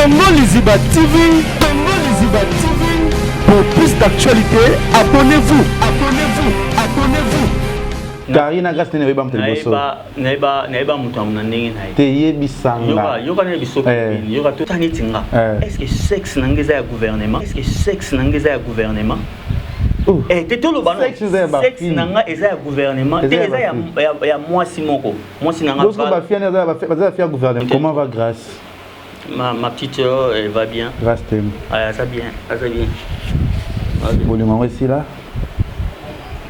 Congo Liziba TV, Congo Liziba TV. Pour plus d'actualités, abonnez-vous, abonnez-vous, abonnez-vous. Karina Grace nene oyeba moto liboso. Nayeba moto na ndenge na ye. Te, yebisanga. Yoka na biso, yoka tota neti nga. Est-ce que sexe na nga eza ya gouvernement? Est-ce que sexe na nga eza ya gouvernement? Eh, te, toloba no sexe na nga eza ya gouvernement te, eza ya mwasi moko, mwasi na nga. Bafia baza bafia ya gouvernement. Comment va Grâce? Ma petite sœur, elle va bien. Grâce Temo. Ah, ça bien, ça bien. Bolingo yango esila?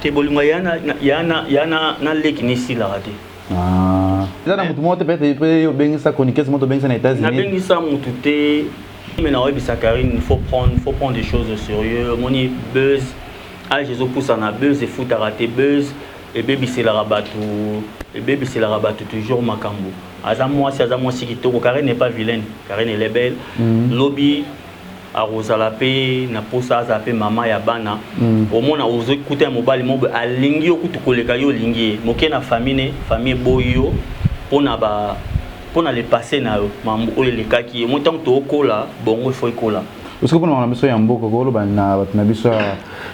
Te, bolingo ya na leki nesilaka te. Eza na motu moko te peut-être mpe obengisa chroniqueuse moko tobengisa na États-Unis? Nabengisa motu te, mais naoyebisa Karine, il faut prendre des choses au sérieux. Omoni buzz, age ezopusana, buzz efutaka te, buzz ebebiselaka bato, ebebiselaka bato toujours makambo. Aza mwasi, aza mwasi kitoko. Karine n'est pas vilaine, Karine, elle est belle. Lobi akozala mpe na posa azala mpe mama ya bana. Omona ozokuta ya mobali mo alingi yo kutu koleka yo olingi ye moke na famille ne, famille eboyi yo mpona ba mpona le passé na yo, mambo oyo elekaki ye. Mo ntango tookola bongo, ifo ekola. Parce que mpona na biso ya mboka, koloba na bato na biso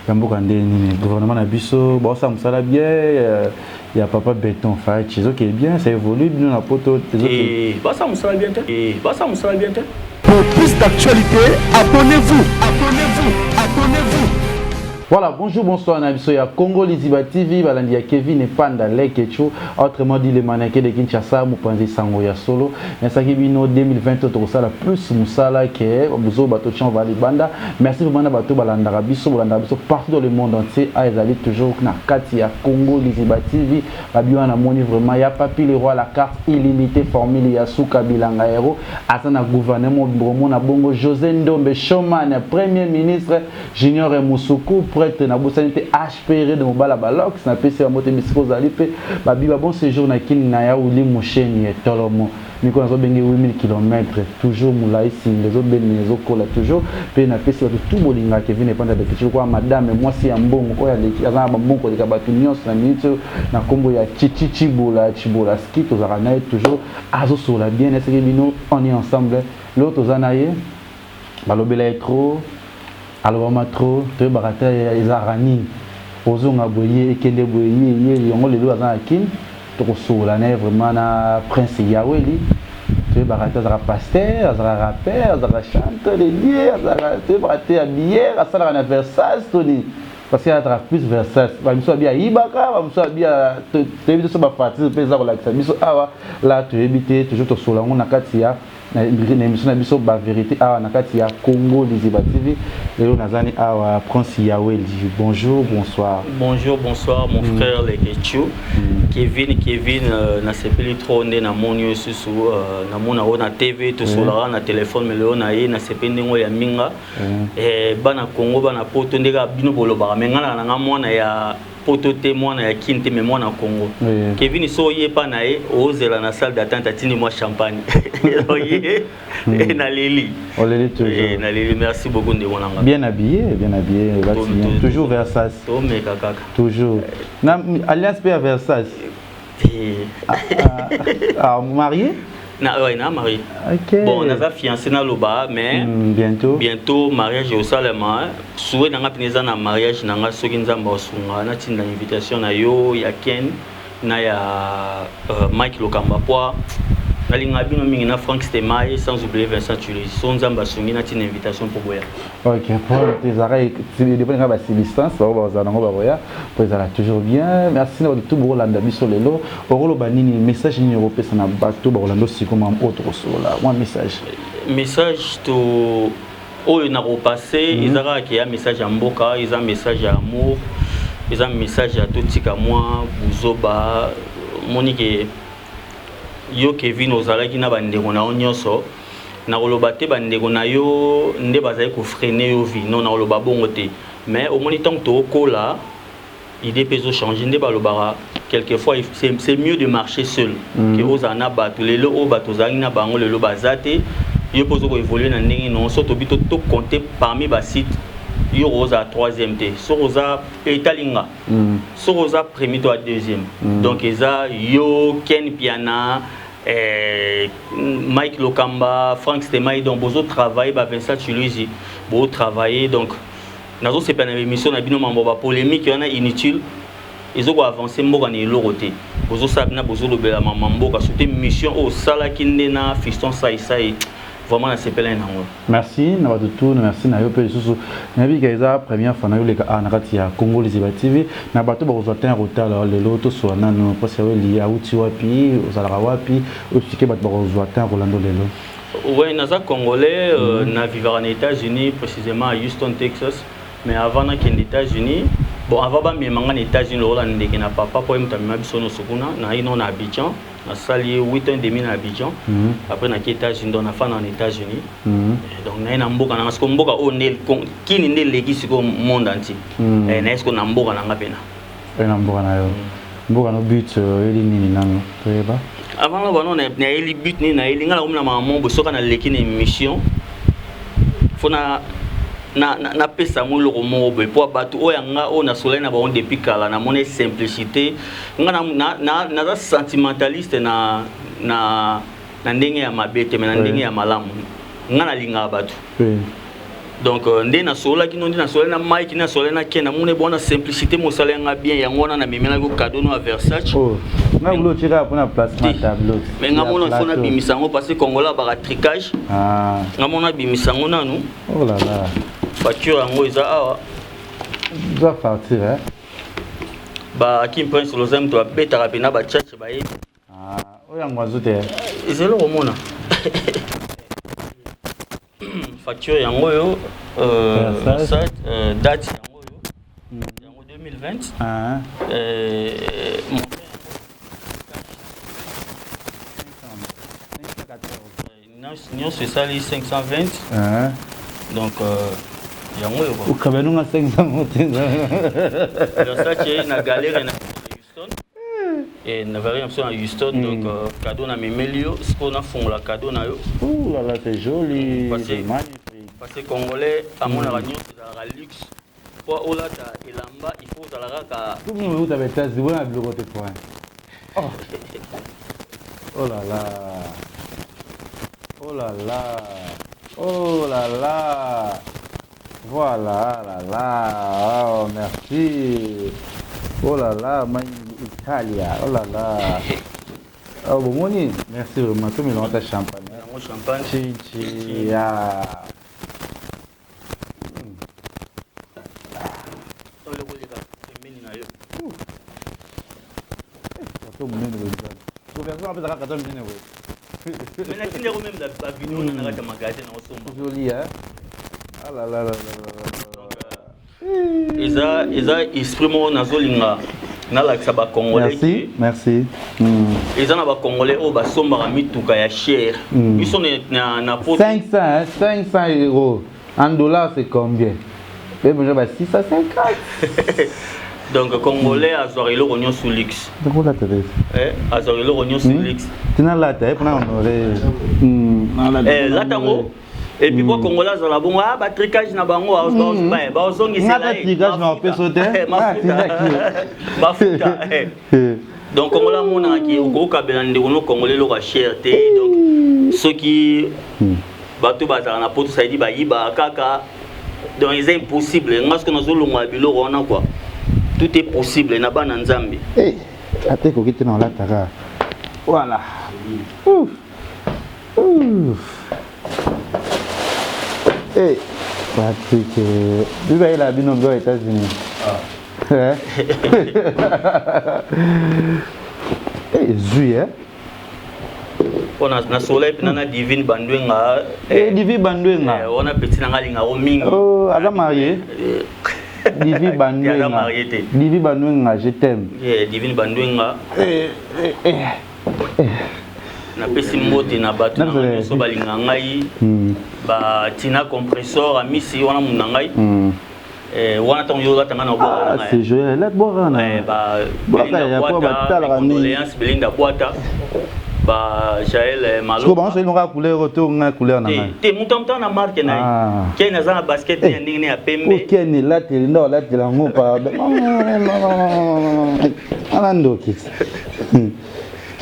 ya mboka nde nini? Gouvernement na biso baosala mosala bien ya papa Béton Fatshi, ezokende bien, ça évolue. Bino na Poto? Basala mosala bien te, basala mosala bien te. Pour plus d'actualités, abonnez-vous, abonnez-vous, abonnez-vous. Voilà, bonjour, bonsoir na biso ya Congo Liziba TV, balandi ya Kevin Epanda Lekechu, autrement dit le mannequin de Kinshasa, mopanzi sango ya solo. Nasaki bino 2020 tokosala plus musala ke buzo bato tian va libanda. Merci vraiment na bato balandaka biso, bolandaka biso partout dans le monde entier. A ezali toujours na kati ya Congo Liziba TV. Babi wana moni vraiment ya Papi le roi, la carte illimitée, formule ya suka bilanga héros. Aza na gouvernement na bongo José Ndombe Showman, premier ministre Junior Musuku, prêtre na bosani te HPR de mobala balox, napesi bango te bisika ozali mpe babi ba bon séjour na kini na ya uli mosheni etolomo mikolo nazobenge 8000 km, toujours molai, singa ezobendela, ezokola toujours. Mpe napesi bato tu bolingaka Kevin Epanda Beketi lokola madame mwasi ya mbongo oyo aleki, aza na bambongo koleka bato nyonso na minute oyo, na nkombo ya Chichi Chibola Chibola Ski. Tozalaka na ye toujours, azosola bien. Eseki bino, on est ensemble. Lelo toza na ye, balobela ye trop, alobama trop, toyebaka te ezalaka nini, ozonga boye, ye ekende boye, ye ye yango. Lelo aza na Kine, tokosola na ye vraiment na Prince Yaweli. Toyebaka te azalaka pasteur, azalaka rappeur, azalaka chanteur de Dieu, azalaka, toyebaka te ya bière asalaka na Versace to nini, parce que azalaka plus Versace. Bamisu babi ayibaka, bamosusu babi toyebi te. So bafatise mpe eza kolakisa biso awa la, toyebi te. Toujours tosola yango na kati ya na émission na biso Bavérité, awa na kati ya Congo Liziba TV. Lelo nazani awa Prince Yaweli. Bonjour, bonsoir. Bonjour, bonsoir, mon frère Lekechu. Kevin, Kevin, nasepeli trop nde namoni yo susu, namona oyo na TV, tosolaka na téléphone, mais lelo na ye nasepeli ndenge oyo ya minga. Bana Congo, bana Poto, nde kaka bino bolobaka, mais ngai na nga mwana ya Poto te, mwana ya Kine te, mais mwana Congo. Kevin, so oye epa na ye, ozela na salle d'attente, atindi mwa champagne, oye naleli. Oleli toujours. Naleli. Merci beaucoup, ndeko na nga. Bien habillé, bien habillé, bien. Toujours Versace. Tomeka kaka. Toujours na alliance mpe ya Versace. Ah, ah, marié? Na, ouais, na marié. Bon, naza fiancé naloba, mais bientôt. Bientôt mariage osalema. Souhait na nga mpena eza na mariage na nga, soki Nzambe asunga, natinda invitation na yo, ya Ken na ya Mike Lokamba poi nalinga bino mingi, na Frank Stemai, sans oublier Vincent Tulisi. So Nzambe asungi, natinda invitation mpo boya. Ok, po ezalaka dépend nga badistance bango bazala nango, bakoya po ezala toujours bien. Merci na bato tu bokolanda biso lelo. Okoloba nini? Message nini okopesa na bato bakolanda osikoma oyo tokosolola? Mwa message. Message to oyo nakopase eza kaka ke ya message ya mboka, eza message ya amour, eza message ya totika mwa buzoba. Moni ke yo Kevin ozalaki na bandeko na yo nyonso, nakoloba te bandeko na yo nde bazali kofreiner yo vie, non, nakoloba bongo te. Mais omoni ntango tookola, idée mpe ezochange. Nde balobaka quelquefois, c'est mieux de marcher seul ke ozala na bato. Lelo oyo bato ozalaki na bango lelo baza te, yo mpo oza koévolue na ndenge non. So tobi tocompte parmi basite, yo kozala troisième te. Soki oza etali nga, soki oza premier to ya deuxième, donc eza yo Ken Piana. Mike Lokamba, Frank Stemai, donc bozo travailler, ba Vincent Chiluizi, bozo travailler, donc nazo sepela na émission na bino, mambo ba polémique wana inutile ezoko avancer mboka na eloko te. Bozosala mpena, bozolobela mama mboka, surtout mission oyo osalaki nde na Fiston Saisai, vraiment nasepelani nango. Merci na bato tu, merci na yo mpe lisusu. Nayebi ka eza première fois na yo leka na kati ya Congo Liziba TV. Na bato bakozwa temps ya kotala lelo, tosola nano mpasi ya eli auti wapi, ozalaka wapi, oexpliquer bato bakozwa temps ya kolanda lelo. Ouais, naza congolais, na vivaka na États-Unis, précisément à Houston, Texas. Mais avant nakende États-Unis, bon, avant bamema nga na États-Unis lokola ndeke na papa, mpo ye moto amema biso nyonso kuna, nayi no na Abidjan, nasali 8 ans et demi na Abidjan. Après naki États-Unis, donc nafanda na États-Unis. Donc naye na mboka nanga sikoyo, mboka oyo nde kini nde eleki sikoyo monde entier. Naye sikoyo na mboka nanga mpena. Oye na mboka na yo, mboka no but oyeli nini nano toyeba? Avant nga bano nayeli but nini, nayeli nga nakomi na mama boye, soki naleki na émission, fo na napesa yango eloko moko boye, mpo bato oyo yanga oyo nasolai na bango depuis kala, namoni simplicité. Nga naza sentimentaliste na ndenge ya mabe te, mais na ndenge ya malamu. Nga nalingaka bato. Donc nde nasololaki no, nde nasololaki na Mike, nde nasololaki na Ken, namoni bona simplicité mosala yanga bien. Yango wana namemelaki cadeau no ya Versace. Nga bulo otiekaka mpona placement tableau. Mais nga mona fo nabimisa yango parce que congolais abaka tricage. Nga mona abimisa yango nanu. Oh là là. Facture yango eza awa. Eza facture, hein? Ba Akim Prince Loza, moto abetaka mpena bachache, bayebi. Oyo yango azo te. Eza eloko omona, facture yango oyo, date yango oyo, yango 2020. Montant nyonso esali 520, donc yango oyo. Okabenunga 500 te. Versace na galère na Houston et na valeur na biso na Houston, donc cadeau na memeli yo. Sikoyo nafungola cadeau na yo. Ouh là là, c'est joli. C'est magnifique. Parce que congolais amonaka nyonso ezalaka luxe. Po olata elamba, il faut ozala kaka. Uta États-Unis bona biloko te, point. Oh, oh là là, oh là là, oh là là, voilà là là, oh merci, oh là là, Italia, oh là là, oh bomoni, merci vraiment. Tomelanga ta champagne. Yango champagne. Chichi ya. Oleka pembeni na yo. Carton monene boye, version apesaka carton monene boye. Mais natindi yango même bavideo na kati ya magasin na osomba. Joli, hein? Ah là là là là là. Eza esprit moko nazolinga nalakisa bacongolais. Merci, merci. Eza na bacongolais oyo basombaka mituka ya cher. Biso na 500, 500 euros en dollars, c'est combien? Bebonjo ba 650. Donc congolais azwaka eloko nyonso luxe. Olata te. Azwaka eloko nyonso luxe. Tina lata mpona honore. Lata yango. Et puis po congolais azala bongo, ah, batricage na bango bazongisela. Tricage na opeso te. Mafuta. Donc congolais amonaki okokabela ndeko no congolais eloko ya cher te. Donc soki bato bazala na poto, saidi bayibaka kaka, donc eza impossible. Nga soki nazolongola biloko wana, quoi, tout est possible na bana Nzambe. Ate ekoki te na olataka, voilà. Ouf. Ouf. Hey, Patrick, bibayela bino bio États-Unis. Ah. Eh, zui, eh? Mpo na soleil mpena na Divine Bandwenga. Eh, Divine Bandwenga. Wana petit na nga alingako mingi. Oh, aza marié? Divine Bandwenga. Aza marié te. Divine Bandwenga, je t'aime. Yeah, Divine Bandwenga. Eh, eh, eh. Napesi mbote na bato na ngai nyonso balinga ngai, batina compresseur amisi wana mundu na ngai wana ntango yo olatanga na Ah, c'est joli. Là, boire na. Condoléance Belinda Bwata, ba Jael Malo. Siko bango soki nonga couleur to nga couleur na ngai. Te, moto moto na marque na ye. Ken aza na basket ya ndenge ya pembe. Ken elateli nde olatela yango, pardon. Ana ndoki.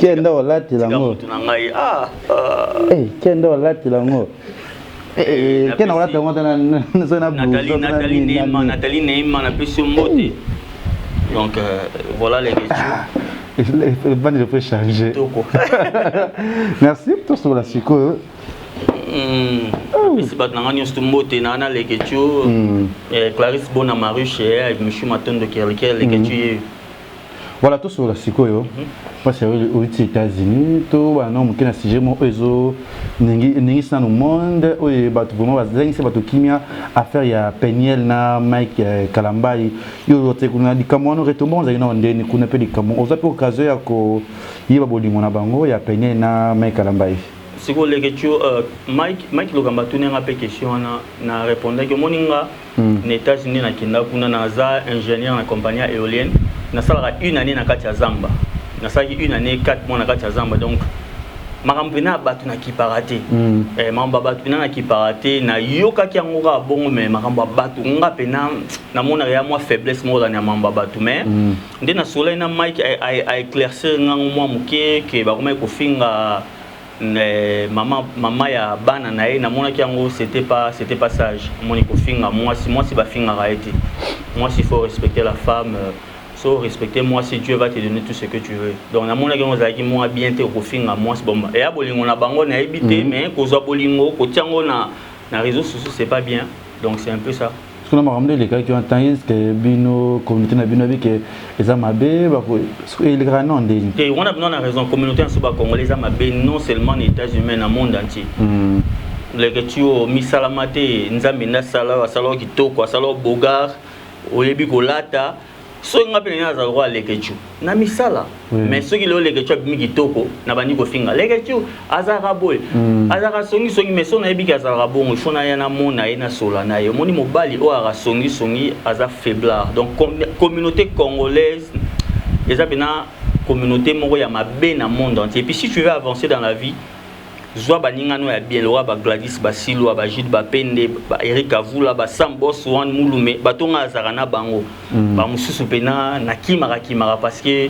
Kende olatela yango. Mutu na ngai. Ah. ah. Eh, kende olatela yango. Eh, kende olatela yango na na na Nathalie, Nathalie Neema, Nathalie Neema napesi yo mbote. Donc voilà les questions. Ah. Ebandi peut changer. Merci tosola sikoyo. Napesi bato na ngai nyonso to mbote na na Leketio, Clarisse Bona Maruche, Michu Matondo Kerliker, Leketio ye. Voilà, tosola sikoyo mpasi outi États-Unis. To bana moke na sujet moko oyo ezoningisi nano monde, oyo bato vraiment bazangisi bato kimia, affaire ya Peniel na Mike Kalambai. Yo ote kuna, likambo wana retombe ozalaki nao ndeni kuna, mpe likambo oza mpe occasion ya koyeba bolingo na bango ya Peniel na Mike Kalambai? Sikoyo Leketio, Mike Lokamba atuni nga mpe question wana, na répondaki. Omoni nga na États-Unis, nakenda kuna, naza ingénieur na compagnie ya éolienne. Nasalaka une année na kati ya zamba, nasalaki une année 4 mois na kati ya zamba. Donc makambo mpena ya bato nakipaka te. Makambo ya bato mpena nakipaka te. Nayokaki yango kaka bongo, mais makambo ya bato nga mpena namonaka ya mwa faiblesse moko ozala na makambo ya bato. Mais nde nasolai na Mike, aéclaircir ngango mwa moke ke bakomaki kofinga mama, mama ya bana na ye. Namonaki yango, c'était pas sage. Omoni, kofinga mwasi, mwasi bafingaka ye te. Mwasi, il faut respecter la femme. So respecter mwasi, Dieu va te donner tout ce que tu veux. Donc namonaki yango ezalaki mwa bien te, kofinga mwasi. Bon, eya bolingo na bango, nayebi te, mais kozwa bolingo kotia yango na réseaux sociaux, c'est pas bien. Donc c'est un peu ça. Kuna makambo nde elekaki wana, tant que bino communauté na bino yebi ke eza mabe, elekaka no ndeni? Te, wana bino na raison. Communauté nyonso bacongolais eza mabe, non seulement na États-Unis mais na monde entier. Leke ti oyo misalama te, Nzambe nde asala oyo, asala oyo kitoko, asala oyo bogar, oyebi kolata. Soki nga mpe nini azala lokola Lekechu na misala, mais soki lelo Lekechu abimi kitoko, na bandi kofinga Lekechu, azalaka boye, azalaka songisongi. Mais so nayebiki azalaka bongo, ifo naya namona ye, nasola na ye. Omoni, mobali oyo azalaka songisongi aza faiblard. Donc communauté congolaise eza mpena communauté moko ya mabe na monde entier. Et puis si tu veux avancer dans la vie, zwa baningano ya bien lokola bagladys Basilwa, bajude Bapende, baerik Avula, basam Bos Wan Mulume, bato nga azalaka na bango. Bamosusu mpena nakimaka kimaka parce que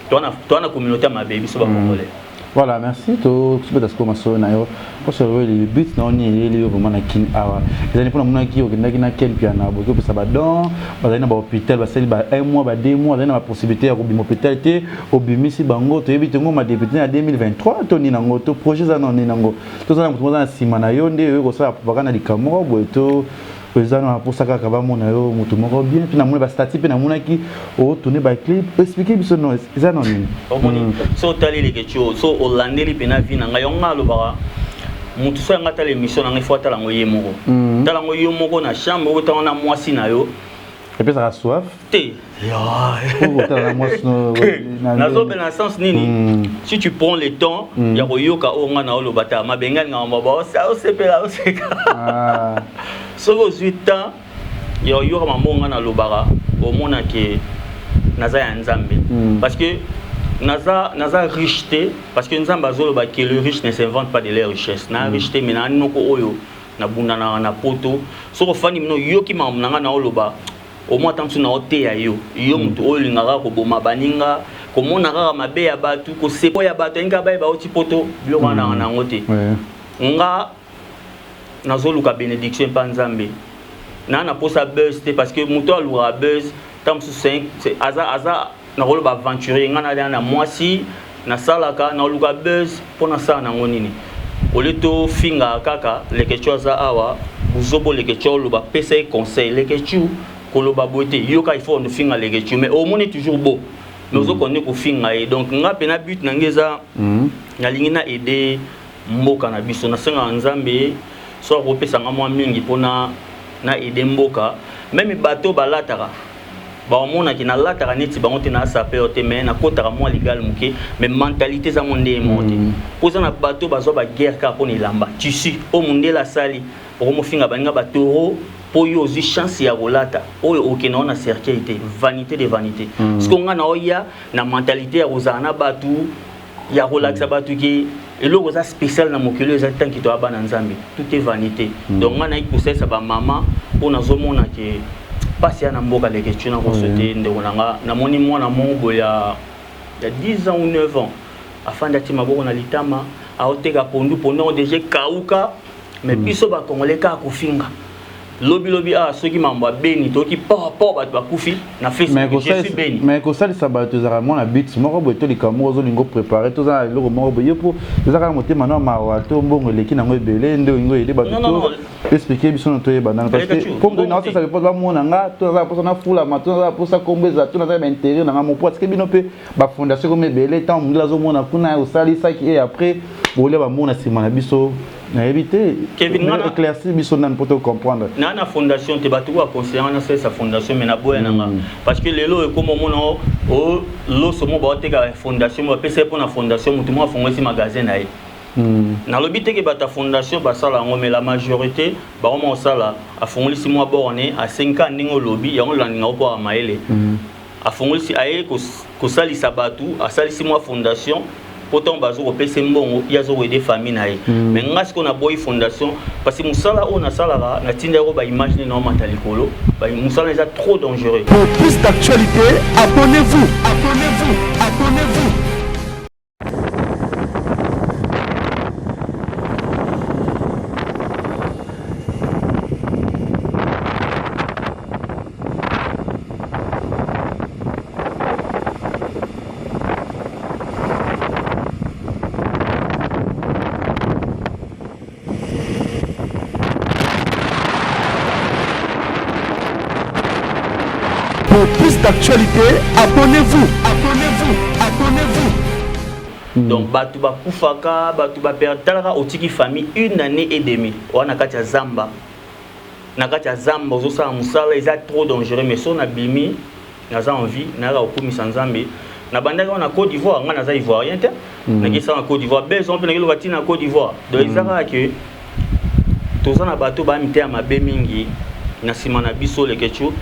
toa na communauté ya mabe, biso bacongolais. Voilà, merci. Tobeta sikoyo masolo na yo. Mposo oyo but na yo nini eyeli yo vraiment na Kini awa? Ezali mpona monaki okendaki na Ken Piana, boki opesa badon, bazali na bahôpital, basali ba 1 mois, ba 2 mois, bazali na bapossibilité ya kobima hôpital te, obimisi bango. Toyebi te ngo madéputé na 2023 to nini yango, to projet eza na nini yango, tozala moto moza na nsima na yo nde oyoki kosala propagande na likambo moko boye, to eza na mposa kaka bamona yo moto moko bien? Mpe namoni bastatuts, mpe namonaki otourne baclip. Explique biso no eza na nini? Omoni, so otali Lekeci, so olandeli mpena vie na ngai, yango ngai alobaka motu so yanga atala émission na ngai, fo atala yango ye moko. Tala yango yo moko na chambre, otango na mwasi na yo. Epesaka soif. Te, nazobela na sens nini? Si tu prends le temps ya koyoka oyo ngai na oloba, ta mabenga alingaka maba osepela, oseka. Soki ozwi temps ya koyoka mambo ngai nalobaka, omona ke naza ya Nzambe, parce que naza riche te, parce que Nzambe azoloba ke le riche ne s'invente pas de leur richesse. Na riche te, mais na noko oyo nabundanaka na poto. Soki ofandi mino, oyoki makambo na ngai na oloba, omoi ata mosusu na oteya yo, yo motu oyo olingaka koboma baninga, komona kaka mabe ya bato, kosepo ya bato, alingi kaka bayeba oti poto, biloko wana na yango te. Nga nazoluka bénédiction epa Nzambe, na posa buzz te, parce que moto alukaka buzz, ntango mosusu aza nakoloba aventurier. Nga na na mwasi nasalaka, naluka buzz mpo nasala nango nini? Olie tofingaka kaka Lekecu aza awa buzobo. Lekecu oloba, pesa ye conseil. Lekecu koloba boye te, yoka, il faut ofinga Lekecu, mais omoni toujours beau, mais ozokonde kofinga ye. Donc nga mpe but na ngai eza nalingi na aider mboka na biso. Nasengaka Nzambe so akopesanga mwa mingi mpona na aider mboka. Même bato balataka, baomonaki nalataka neti bango te, na sapeur te, mais nakotaka mwa ligale moke, mais mentalité eza mo ndenge moko te. Mpo eza na bato bazwa baguerre kaka mpona elamba tissu oyo mondele asali. Okomofinga baninga batoro mpo yo ozwi chance ya kolata oyo okende na cercueil te. Vanité de vanité. Parce que nga na oya na mentalité ya kozala na bato, ya kolakisa bato ke eloko eza spécial na mokili eza tanki toya bana Nzambe. Tout est vanité. Donc nga nayaki kosalisa bamama mpo nazomona ke mpasi ya na mboka. Leke na koso te, ndeko na nga, namoni mwana moko boye ya 10 ans ou 9 ans. Afandi, atie maboko na litama, aoteka pondu. Pondu yango déjà ekauka, mais biso bacongolais kaka kofinga. Lobilobi awa, soki mambo ya Beni, toyoki po bato bakufi na Facebook, je suis Beni. Mais kosalisa bato ezalaka mwana but moko boye to likambo moko ozolinga oprépare to oza na eloko moko boye. Yo mpo eza kaka motema no mawa to mbongo eleki nango ebele nde olingi oyede bato? To explique biso na toyeba nano, parce que mpo moto naosesa mpo bamona nga to naza mposa nafulama to naza mposa kombo eza to naza baintérêt na nga mo, po atike bino mpe bafondation komi ebele. Ntango mondele azomona kuna osalisaki e après bolia bamona nsima na biso, nayebi te. Éclaircir biso nani mpo tocomprendre. Naa na fondation te. Bato oyo aconseille nga nasalisa fondation, mais naboya na nga, parce que lelo ekoma omona o loso mo baoteka fondation, bapesa ye mpo na fondation, motu mo afongolisi magasin na ye. Nalobi teke bato ya fondation basala yango, mais la majorité bakoma kosala, afongolisi mwa borne, asengi kaka ndenge olobi yango, landinga mpo aka mayele, afongolisi, aye kosalisa bato, asalisi mwa fondation mpo ntango bazo kopesa mbongo, ye azokoaider famille na ye. Mais nga sikoyo naboyi fondation, parce que mosala oyo nasalaka, natinda yango baimage nde naomata likolo, mosala eza trop dangereux. Pour plus d'actualités, abonnez-vous, abonnez-vous, abonnez-vous. Pour plus d'actualités, abonnez-vous, abonnez-vous, abonnez-vous. Donc bato bakufaka, bato baper. Talaka, otiki famille une année et demie owa na kati ya zamba, na kati ya zamba ozosala mosala, eza trop dangereux. Mais so nabimi, naza en vie, nayaka kokumisa Nzambe. Nabandaki wana na Côte d'Ivoire, ngai naza Ivoirien te, nakesala na Côte d'Ivoire besoin mpe nakeloka ntina na Côte d'Ivoire. Donc eza kaka ke toza na bato baya miteya mabe mingi na nsima na biso. Lekecu,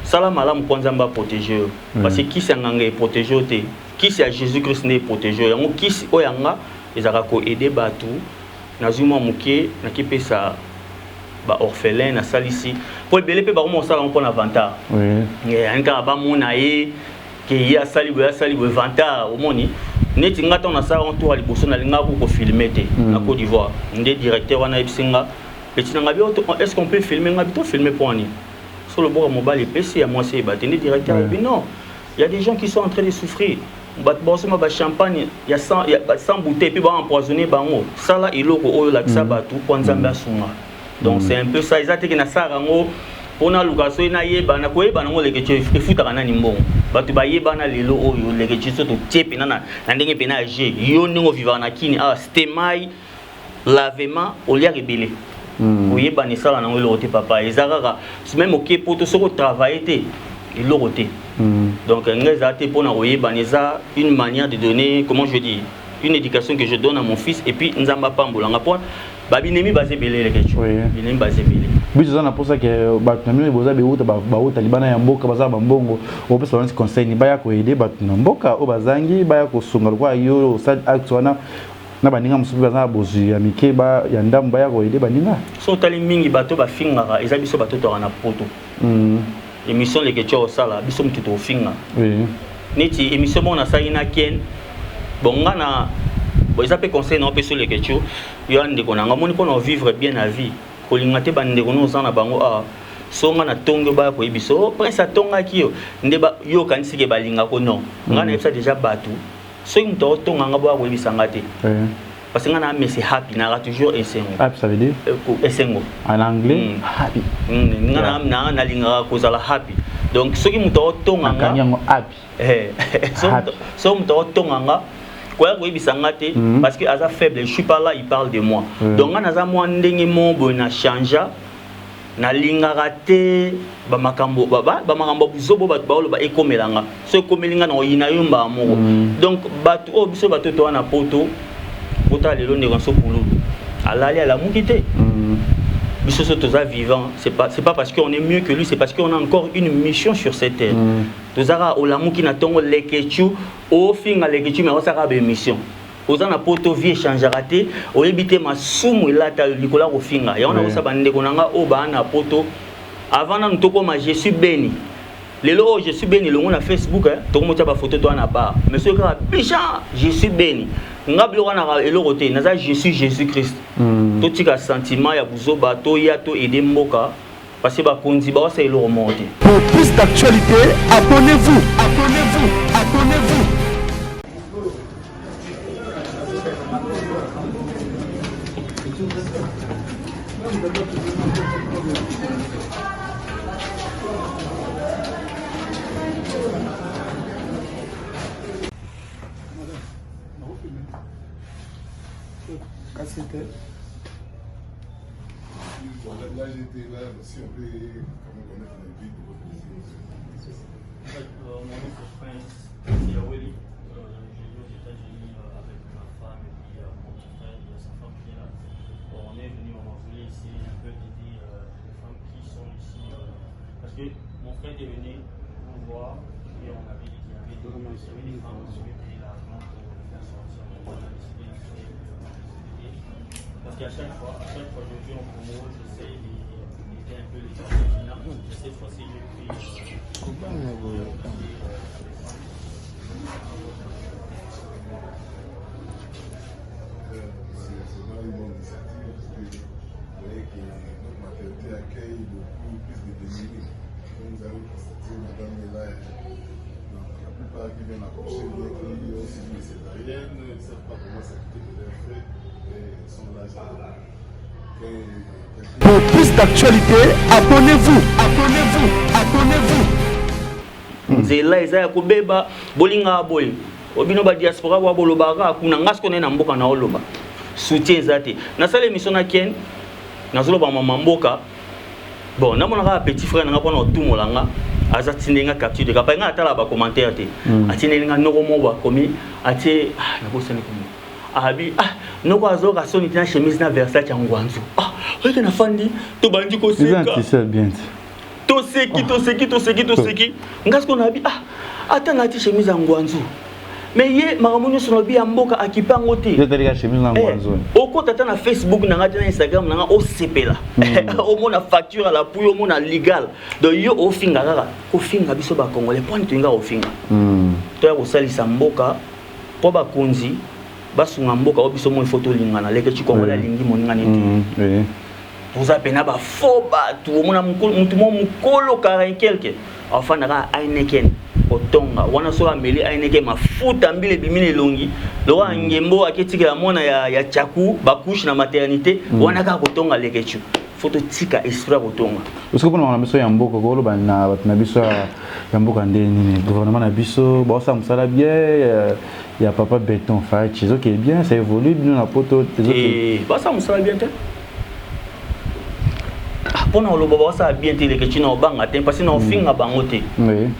sala malamu mpo Nzambe aprotege yo, parce que kisi ya nganga eprotege yo te, kisi ya Jésus Christ nde eprotege yo. Yango kisi oyo yanga ezalaka koaider bato. Nazwi mwa moke, nakipesa baorphelin, nasalisi mpo ebele mpe bakoma kosala yango mpo na vantard. Yani kaka bamona ye ke ye asali boye, asali boye, vantard. Omoni neti nga, ntango nasala yango tour ya liboso, nalingaka ko kofilmer te na Côte d'Ivoire. Nde directeur wana ayebisi nga: petit na nga bi, est ce qu'on peut filmer? Nga bi to filmer mpo wani so loboka mobali epesi ya mwasi eyeba te. Nde directeur alobi: non, il y a des gens qui sont en train de souffrir, bato bazosomba bachampagne ya 100 bouteille mpe baempoisonne bango. Sala eloko oyo, olakisa bato mpo Nzambe asunga. Donc c'est un peu ça. Eza teke nasalaka yango mpona luka soki nayebana. Koyebana yango, Lekeci, efutaka nani mbongo? Bato bayebana lelo oyo, Lekeci, so totie mpena na ndenge mpena ya je yo, ndenge ovivaka na kini awa, stemai lavement, oliaka ebele. Koyebana esala nango eloko te, papa. Eza kaka même oke poto, soki otravaille te, eloko te. Donc ngai ezala te mpona koyebana, eza une manière de donner, comment je dis, une éducation que je donne à mon fils. Et puis Nzambe apambolanga mpo babinemi baza ebele, Elekecu, binemi baza ebele. Biso toza na mposa ke bato na bino boza beuta, bauta libanda ya mboka, baza bambongo, opesa bango conseil ni baya koaider bato na mboka oyo bazangi, baya kosunga lokola yo osali acte wana na baninga mosusu mpe baza na bozwi ya mike ya ndambo, baya koaider baninga. So otali mingi, bato bafingaka eza biso bato toaka na poto. Émission Lekecu osala, biso motu tofinga. Neti émission moko nasalaki na Ken, bon, nga na bon, eza mpe conseil na opesa Lekecu, yo ya ndeko na nga. Omoni, mpona ovivre bien na vie, kolinga te bandeko no oza na bango awa. So nga na tongi, baya koyebisa: o prince atongaki yo nde yo okanisi ke balingako. Non, nga nayebisa déjà bato, soki moto aotonga nga, boya koyebisa nga te, parce que nga na mese happy, naka toujours esengo. Happy, ça veut dire? Esengo. En anglais, happy. Nga nalingaka kozala happy. Donc soki moto aotonga nga, yango happy. Soki moto aotonga nga, koya koyebisa nga te, parce que aza faible. Je suis pas là, il parle de moi. Donc nga naza mwa ndenge mo boye na changea, nalingaka te bamakambo bamakambo ya buzobo bato baoloba ekomelanga. So ekomeli nga, na oyina yo mbaa moko. Donc bato oyo, biso bato towa na poto, poto lelo, ndeko so pululu alali alamuki te. Biso so toza vivant, c'est pas parce qu'on est mieux que lui, c'est parce qu'on a encore une mission sur cette terre. Tozaka olamuki na ntongo, Lekechu ofinga Lekechu, mais osaka baémission, oza na poto, vie echangeaka te, oyebi te masumu elata likolo ya kofinga yango. Nakosa bandeko na nga oyo baa na poto, avant nanu tokóma je suis béni. Lelo oyo je suis béni elongo na Facebook, tokomotia bafoto to wana bar, mais soki kaka bicha je suis béni, nga biloko wana eloko te. Naza je suis Jésus Christ. Totika sentiment ya buzoba, toya to aider mboka, parce que bakonzi baosala eloko moko te. Pour plus d'actualités, abonnez-vous, abonnez-vous, abonnez-vous. Là, j'étais là, si on peut quand même connaître la vie de votre plaisir. Mon nom c'est Prince Siaweli. Je vis aux États-Unis avec ma femme et puis mon petit frère et sa femme qui est là. Bon, on est venu, on a voulu essayer un peu d'aider les femmes qui sont ici. Parce que mon frère était venu nous voir et on avait dit qu'il y avait des femmes qui devaient payer l'argent pour le faire sortir. Donc on a décidé d'essayer d'aider. Parce qu'à chaque fois je viens au Congo, j'essaie d'aider un peu les gens. Cette fois-ci, j'ai pris. C'est vraiment une bonne initiative parce que vous voyez que notre maternité accueille beaucoup plus de démunis. Comme vous avez constaté, madame est là. Donc, la plupart qui viennent accoucher, bien qui ont subi les césariennes, ne savent pas comment s'acquitter de leurs frais et sont là. Pour plus d'actualités, abonnez-vous, abonnez-vous, abonnez-vous. Nzela eza ya kobeba, bolingaka boye obino badiaspora bwa bolobaka kuna. Nga sikoyo naye na mboka na oloba soutien eza te. Nasala émission na Ken, nazoloba mama mboka. Bon, namona kaka petit frère nanga mpona otumola nga, aza tindeli nga capture de kapa. Nga atala bacommentaire te. Atindeli nga noko moko bakomi atie, ah, nabosani komo abi, ah, noko azoyoka soni te na chemise na Versace ya Ngwanzu. Ah, oyeke nafandi, tobandi koseka, toseki, toseki, toseki, toseki. Nga sikoyo nabi, ah, ata nati chemise ya Ngwanzu, mais ye makambo nyonso nalobi ya mboka akipe yango te. Okota ata na Facebook na nga te, na Instagram na nga, osepela, omona facture à l'appui, omona legal. Donc yo ofinga kaka kofinga biso bacongolais, mponi tolinga kofinga. Toya kosalisa mboka mpo bakonzi basunga mboka oyo. Biso mo ifo tolingana. Leke ci congolais alingi moninga neti toza pena bafo bato. Omona mutu mo mokolo 40 quelque afandaka Heineken kotonga wana. Soki ameli Heineken, mafuta mbila ebimi na elongi lokola ngembo aketikela mwana ya tchaku bacouche na maternité wana, kaka kotonga. Lekecu, fo totika esprit ya kotonga. Parce que mpona na biso ya mboka, koloba na bato na biso ya mboka nde nini? Gouvernement na biso baosala mosala bien ya papa Béton Fatshi, ezokende bien, ça évolue. Bino na poto? Basala mosala bien te. Mpona koloba basala bien te, eleke ntina obanga te, mpasi na ofinga bango te,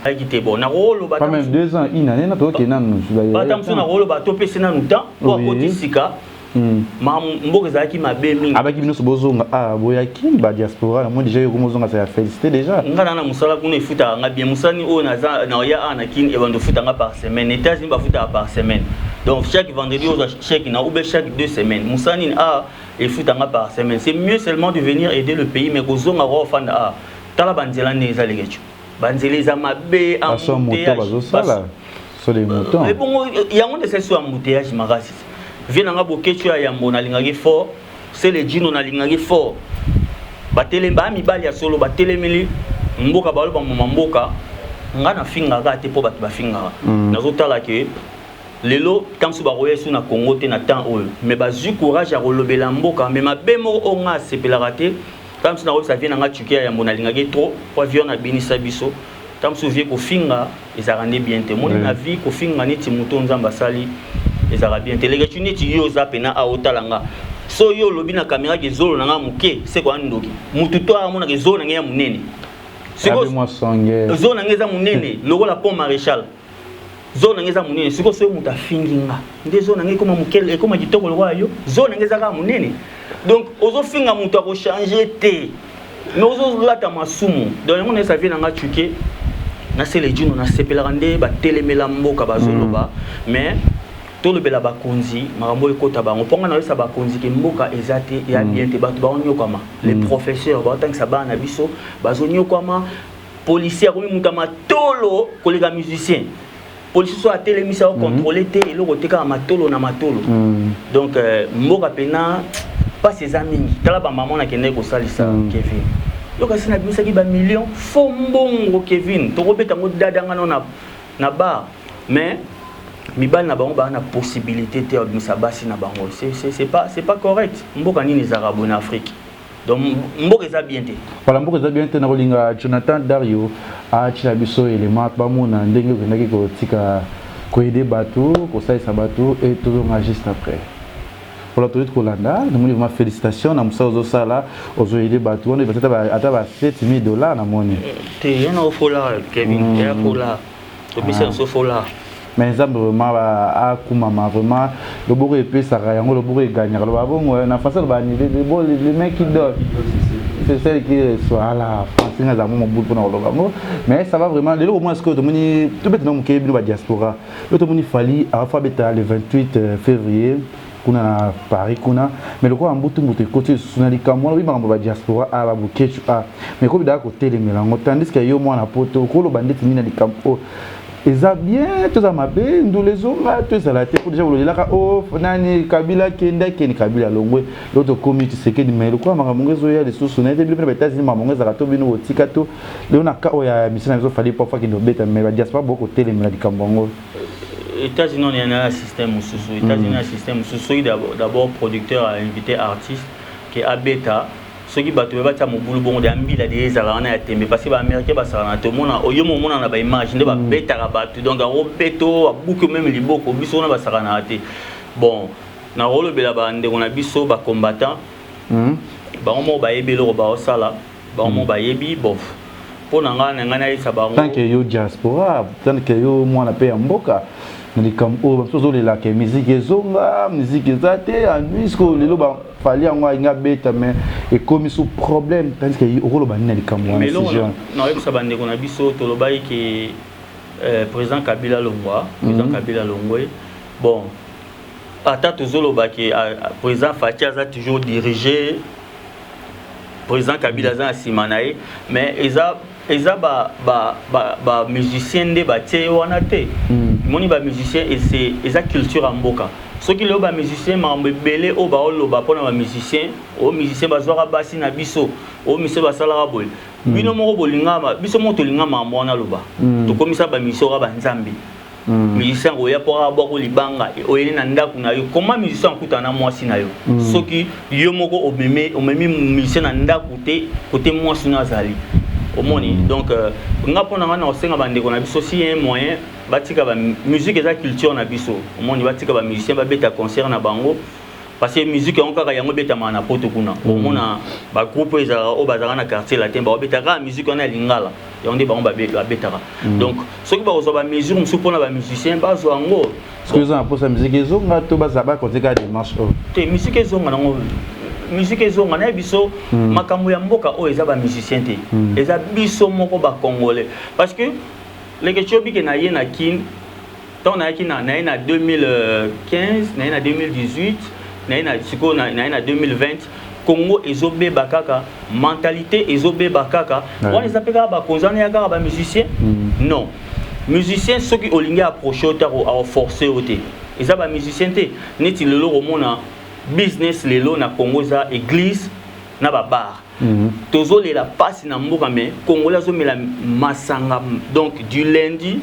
ayaki te. Bon, nakoloba pas même 2 ans, une année na tokokende nanu. Bata mosusu nakoloba topesi nanu temps po akoti sika. Mboka ezalaki mabe mingi. Abaki bino so bozonga, ah, boyaki badiaspora na moi déjà, yo komozonga, ça ya félicité déjà. Nga na mosala kuna efutaka nga bien. Mosala oyo naza naoya awa na Kini, ebanda ofutanga par semaine. États-Unis bafutaka par semaine, donc chaque vendredi ozwa chèque na, ou bien chaque 2 semaines. Mosala nini awa efutanga par semaine. C'est mieux seulement de venir aider le pays, mais kozonga kwa ofanda awa, tala banzela ndenge eza. Lekecu, banzela eza mabe. Bazosala so les moutons. Ebongo yango nde esali so embouteillage makasi. Vie nanga Bokecu ya yambo nalingaki fort, Sele Jino nalingaki fort. Batelemi baya mibali ya solo, batelemeli mboka, baloba moma mboka. Nga nafingaka te mpo bato bafingaka. Nazotala ke lelo ntango mosusu bakoya esu na Congo te na temps oyo, mais bazwi courage ya kolobela mboka. Mais mabe moko oyo nga asepelaka te, ntango mosusu nakoyebisa vie na nga tuke ya yambo nalingaki trop po vie wana abinisa biso. Ntango mosusu vie kofinga ezalaka nde bien te. Omoni, na vie kofinga neti moto Nzambe asali ezalaka bien te. Lekeci, neti yo oza pena awa, otala nga, so yo olobi na caméra ke zolo na nga moke, seko ya ndoki. Mutu to amonaka zolo na ngai ya monene, zolo na ngai eza monene lokola pont Maréchal, zolo na ngai eza monene. Sikoyo soki moto afingi nga nde zolo na ngai ekoma moke, ekoma kitoko lokola yo, zolo na ngai eza kaka monene. Donc ozofinga moto akochange te, mais ozolata masumu. Donc yango nayesa vie na nga tuke nasele jino, nasepelaka nde batelemela mboka bazoloba. Mais tolobela bakonzi makambo oyo ekota bango, mpo nga nayebisa bakonzi ke mboka eza te ya bien te. Bato baonyokwama, les professeurs baotangisa bana na biso bazonyokwama. Policier akomi moto ya matolo koleka musicien. Policier so atelemisi, akocontrôle te eloko te, kaka matolo na matolo. Donc mboka mpena mpasi eza mingi. Tala bamama nakendeki kosalisa. Kevin, yo kasi nabimisaki bamillion fo mbongo. Kevin, tokobeta yango dadanga no na bar, mais mibali na bango baa na possibilité te ya kobimisa basi na bango. C'est pas correct. Mboka nini ezalaka boye na Afrique? Donc mboka eza bien te. Voilà, mboka eza bien te. Na kolinga Jonathan Dario atina biso élément, bamona ndenge okendaki kotika koaider bato, kosalisa bato, e tozonga juste après. Voilà, toyei kolanda. Namoni vraiment félicitation na mosala ozosala, ozoaider bato wana ata ba 7000 $ namoni. Te, ye na ofola, Kevin, ya fola topesa biso fola. Mais Nzambe vraiment akumama. Vraiment, loboko epesaka yango, loboko eganyaka. Loba bongo na français, loba ni le main qui donne, c'est celle qui reçoit. Voilà, français nga zamo mobulu mpona koloba yango, mais ça va vraiment. Lelo omona sikoyo tomoni tobeta na moke bino badiaspora. Lelo tomoni Fally afa beta le 28 février kuna na Paris kuna, mais lokola mbutu mbutu ekoti lisusu na likambo wana, obi makambo badiaspora a babukecu a mais kobi daka kotelemela yango, tandis que yo mwana Poto okoloba ndeti nini na likambo oyo? Eza bien to eza mabe? Ndula ezonga to ezala te? Po déjà bololelaka o nani, Kabila akende, akende, Kabila alongwe, lelo tokomi Tshisekedi, mais lokola makambo ngo ezoya lisusu na ye te, bino mpe na baÉtats-Unis makambo ngo ezalaka to bino botika to lelo na ka oyo ya mission na biso Fally po akende obeta, mais badiaspora bokotelemela likambo yango. États-Unis, on est na système mosusu. États-Unis na système mosusu. Soki d'abord producteur a invité artiste ke abeta, soki bato be batia mobulu bongo de ambila de ezala wana ya tembe, parce que baaméricain basala na te. Omona oyo momona na baimage nde babetaka bato, donc akobeto, abuki même liboko. Biso wana basakanaka te. Bon, nakolobela bandeko na biso bacombattant, bango moko bayebi eloko baosala, bango moko bayebi. Bon, mpo na ngai, na ngai nayebisa bango. Tant que yo diaspora, tant que yo mwana mpe ya mboka, na likambo oyo babiso ozolelaka, musique ezonga, musique eza te anuisque lelo baFally yango alingi abeta, mais ekomi so problème, tandis que okoloba nini na likambo wana? Si jeune nayebisa bandeko na biso, tolobaki ke président Kabila longwa, président Kabila longwe. Bon, ata tozoloba ke président Fatshi aza toujours dirigé, président Kabila aza na nsima na ye, mais eza bamusicien nde batie ye wana te. Moni bamusicien, eza culture ya mboka. Soki lelo bamusicien, makambo ebele oyo baoloba mpona bamusicien, oyo musicien bazwaka basi na biso, oyo musicien basalaka boye, bino moko bolinga, biso moko tolinga makambo wana. Loba tokomisa bamusicien oka banzambe. Musicien oya mpo kaka bwako libanga, oyeli na ndako na yo. Comment musicien akutana na mwasi na yo soki yo moko omemi musicien na ndako te, kote mwasi no azali? Omoni? Donc nga, mpo na nga, na kosenga bandeko na biso, si un moyen, batika musique, eza culture na biso. Omoni, batika bamusicien babeta concert na bango, parce que musique yango kaka yango ebetamaka na Poto kuna. Omona bagroupe oyo ezalaka, oyo bazalaka na Quartier Latin, baobetaka kaka musique wana ya lingala, yango nde bango babetaka. Donc soki bakozwa bamesure mosusu mpona bamusicien, bazwa yango. Soki eza na mposa musique ezonga to bazala bakonte kaka démarche oyo? Te, musique ezonga nango, musique ezonga. Naye biso makambo ya mboka oyo eza bamusicien te, eza biso moko bacongolais, parce que lekeci obike na ye na Kine, ntango nayaki na ye na 2015, na ye na 2018, na ye na sikoyo, na ye na 2020, Congo ezobeba kaka, mentalité ezobeba kaka. Wana eza mpe kaka bakonzi wana ya kaka bamusicien. Non, musicien soki olingi approche yo te, akoforce yo te. Eza bamusicien te. Neti lelo komona business lelo na Congo eza église na babar. Tozolela mpasi na mboka, mais Congolais azomela masanga, donc du lundi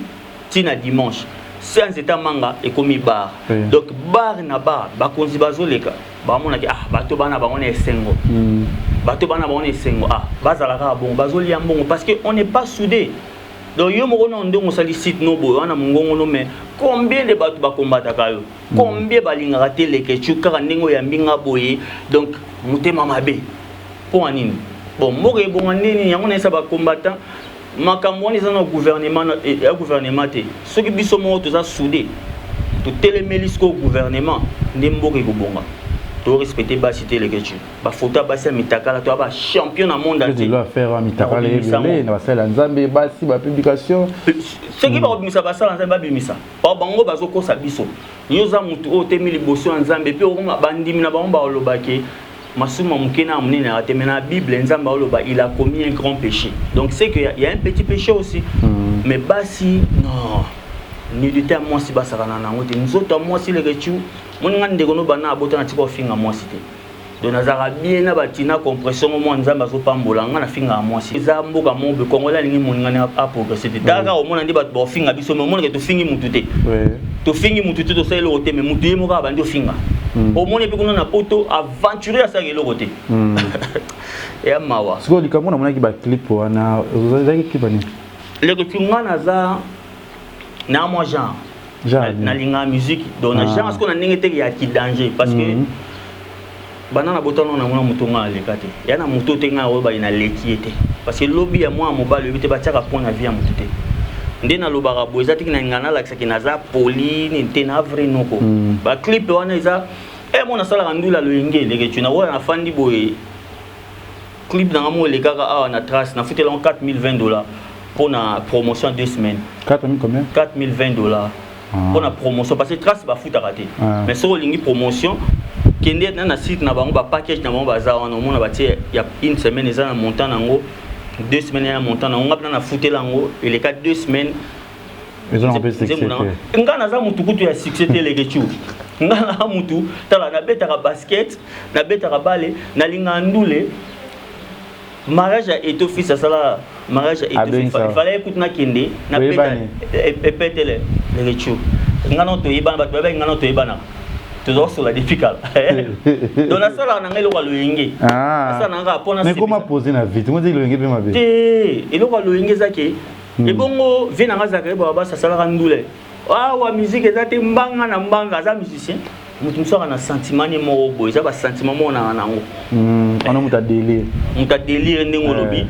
ntina dimanche, se ya nzete manga ekomi bar. Donc bar na bar, bakonzi bazoleka, bamonaki ah, bato bana bango na esengo, bato bana bango na esengo, ah, bazala kaka bongo, bazolia mbongo, parce que on n'est pas soudé. Donc yo moko na ndenge osali site no boye wana mongongo no, mais combien de bato bakombataka yo? Combien balingaka te Lekecu kaka ndenge oyambi nga boye? Donc motema mabe mpo na nini? Bon, mboka ebonga ndeni yango nayesa bacombattant, makambo wana eza na gouvernement, ya gouvernement te. Soki biso moko toza soudé, totelemeli sikoyo gouvernement, nde mboka ekobonga. Torespecte basi te. Lekecu, bafoto ya basi ya mitakala, toya bachampion na monde entier. Affaire ya mitakala ebele na basala ya Nzambe, basi bapublication. Soki bakobimisa basala Nzambe, babimisa bango, bazokosa biso. Yo oza motu oyo otemi liboso ya Nzambe mpe okoma bandimi na bango, balobake Masumu ya moke na ya monene ezalaka te, mais na Bible Nzambe aoloba il a commis un grand péché. Donc c'est que il y a un petit péché aussi. Mais basi non. Nudité ya mwasi basakana na yango te. Nzoto ya mwasi leke chu. Moni nga ndeko no bana abota na tika ofinga mwasi te. Donc nazalaka bien na batina compression ngo mwa Nzambe azopambola nga na finga mwasi. Eza mboka mobe Congolais alingi moninga ne a progresser te. Taka omona nde bato baofinga biso mais omona ke tofingi mutu te. Tofingi mutu te, tosali eloko te, mais mutu ye moko abandi ofinga. Omoni mpe kuna na poto aventurier asalaka eloko te. Eya mawa. Sikoyo likambo namonaki baclip wana, ezalaki clip nini? Leke tu nga naza na mwa genre. Genre nini? Nalingaka musique donc na genre sikoyo na ndenge teke ya ki danger parce que banda na botano namona moto nga aleka te, ya na moto te nga oyo baye naleki ye te, parce que lobi ya mwana mobali oyebi te, batiaka point na vie ya moto te. Nde nalobaka boye, eza tiki na ngai nalakisaki naza poli nini te, na vrai noko. Baclip wana eza mo nasalaka ndula loyenge eleke tu nakoya nafandi boye, clip nanga mo elekaka awa na trace, nafutela ngo 4020 $ mpona promotion ya 2 semaines. 4000 combien? 4020 $ mpona promotion, parce que trace bafutaka te. Mais soki olingi promotion, kende na site na bango, bapackage na bango baza wana, omona batie ya une semaine eza na montant nango, 2 semaines eza na montant nango. Nga mpena nafutela yango eleka 2 semaines. Eza nango mpe succès te. Nga naza mutu kutu ya succès te, leke tu nga na mutu tala, nabetaka basket, nabetaka bale, nalingaka ndule. Mariage ya Eto Fils, asala mariage ya Eto Fils, ifale ekuti nakende nabeta epetele. Leke tu nga no toyebana, bato bayebaki nga no toyebana, tozosola depuis kala. Donc nasalaka na ngai eloko ya loyenge, nasala na ngai mpona Mais comment poser na vie ngo loyenge mpe mabe? Te, eloko ya loyenge eza ke ebongo vie na ngai azalaka yeba basi asalaka ndule awa, musique eza te, mbanga na mbanga aza musicien. Moto mosusu aka na sentiment ne moko boye, eza basentiment moko nanga nango. Wana moto adélire. Moto adélire ndenge olobi,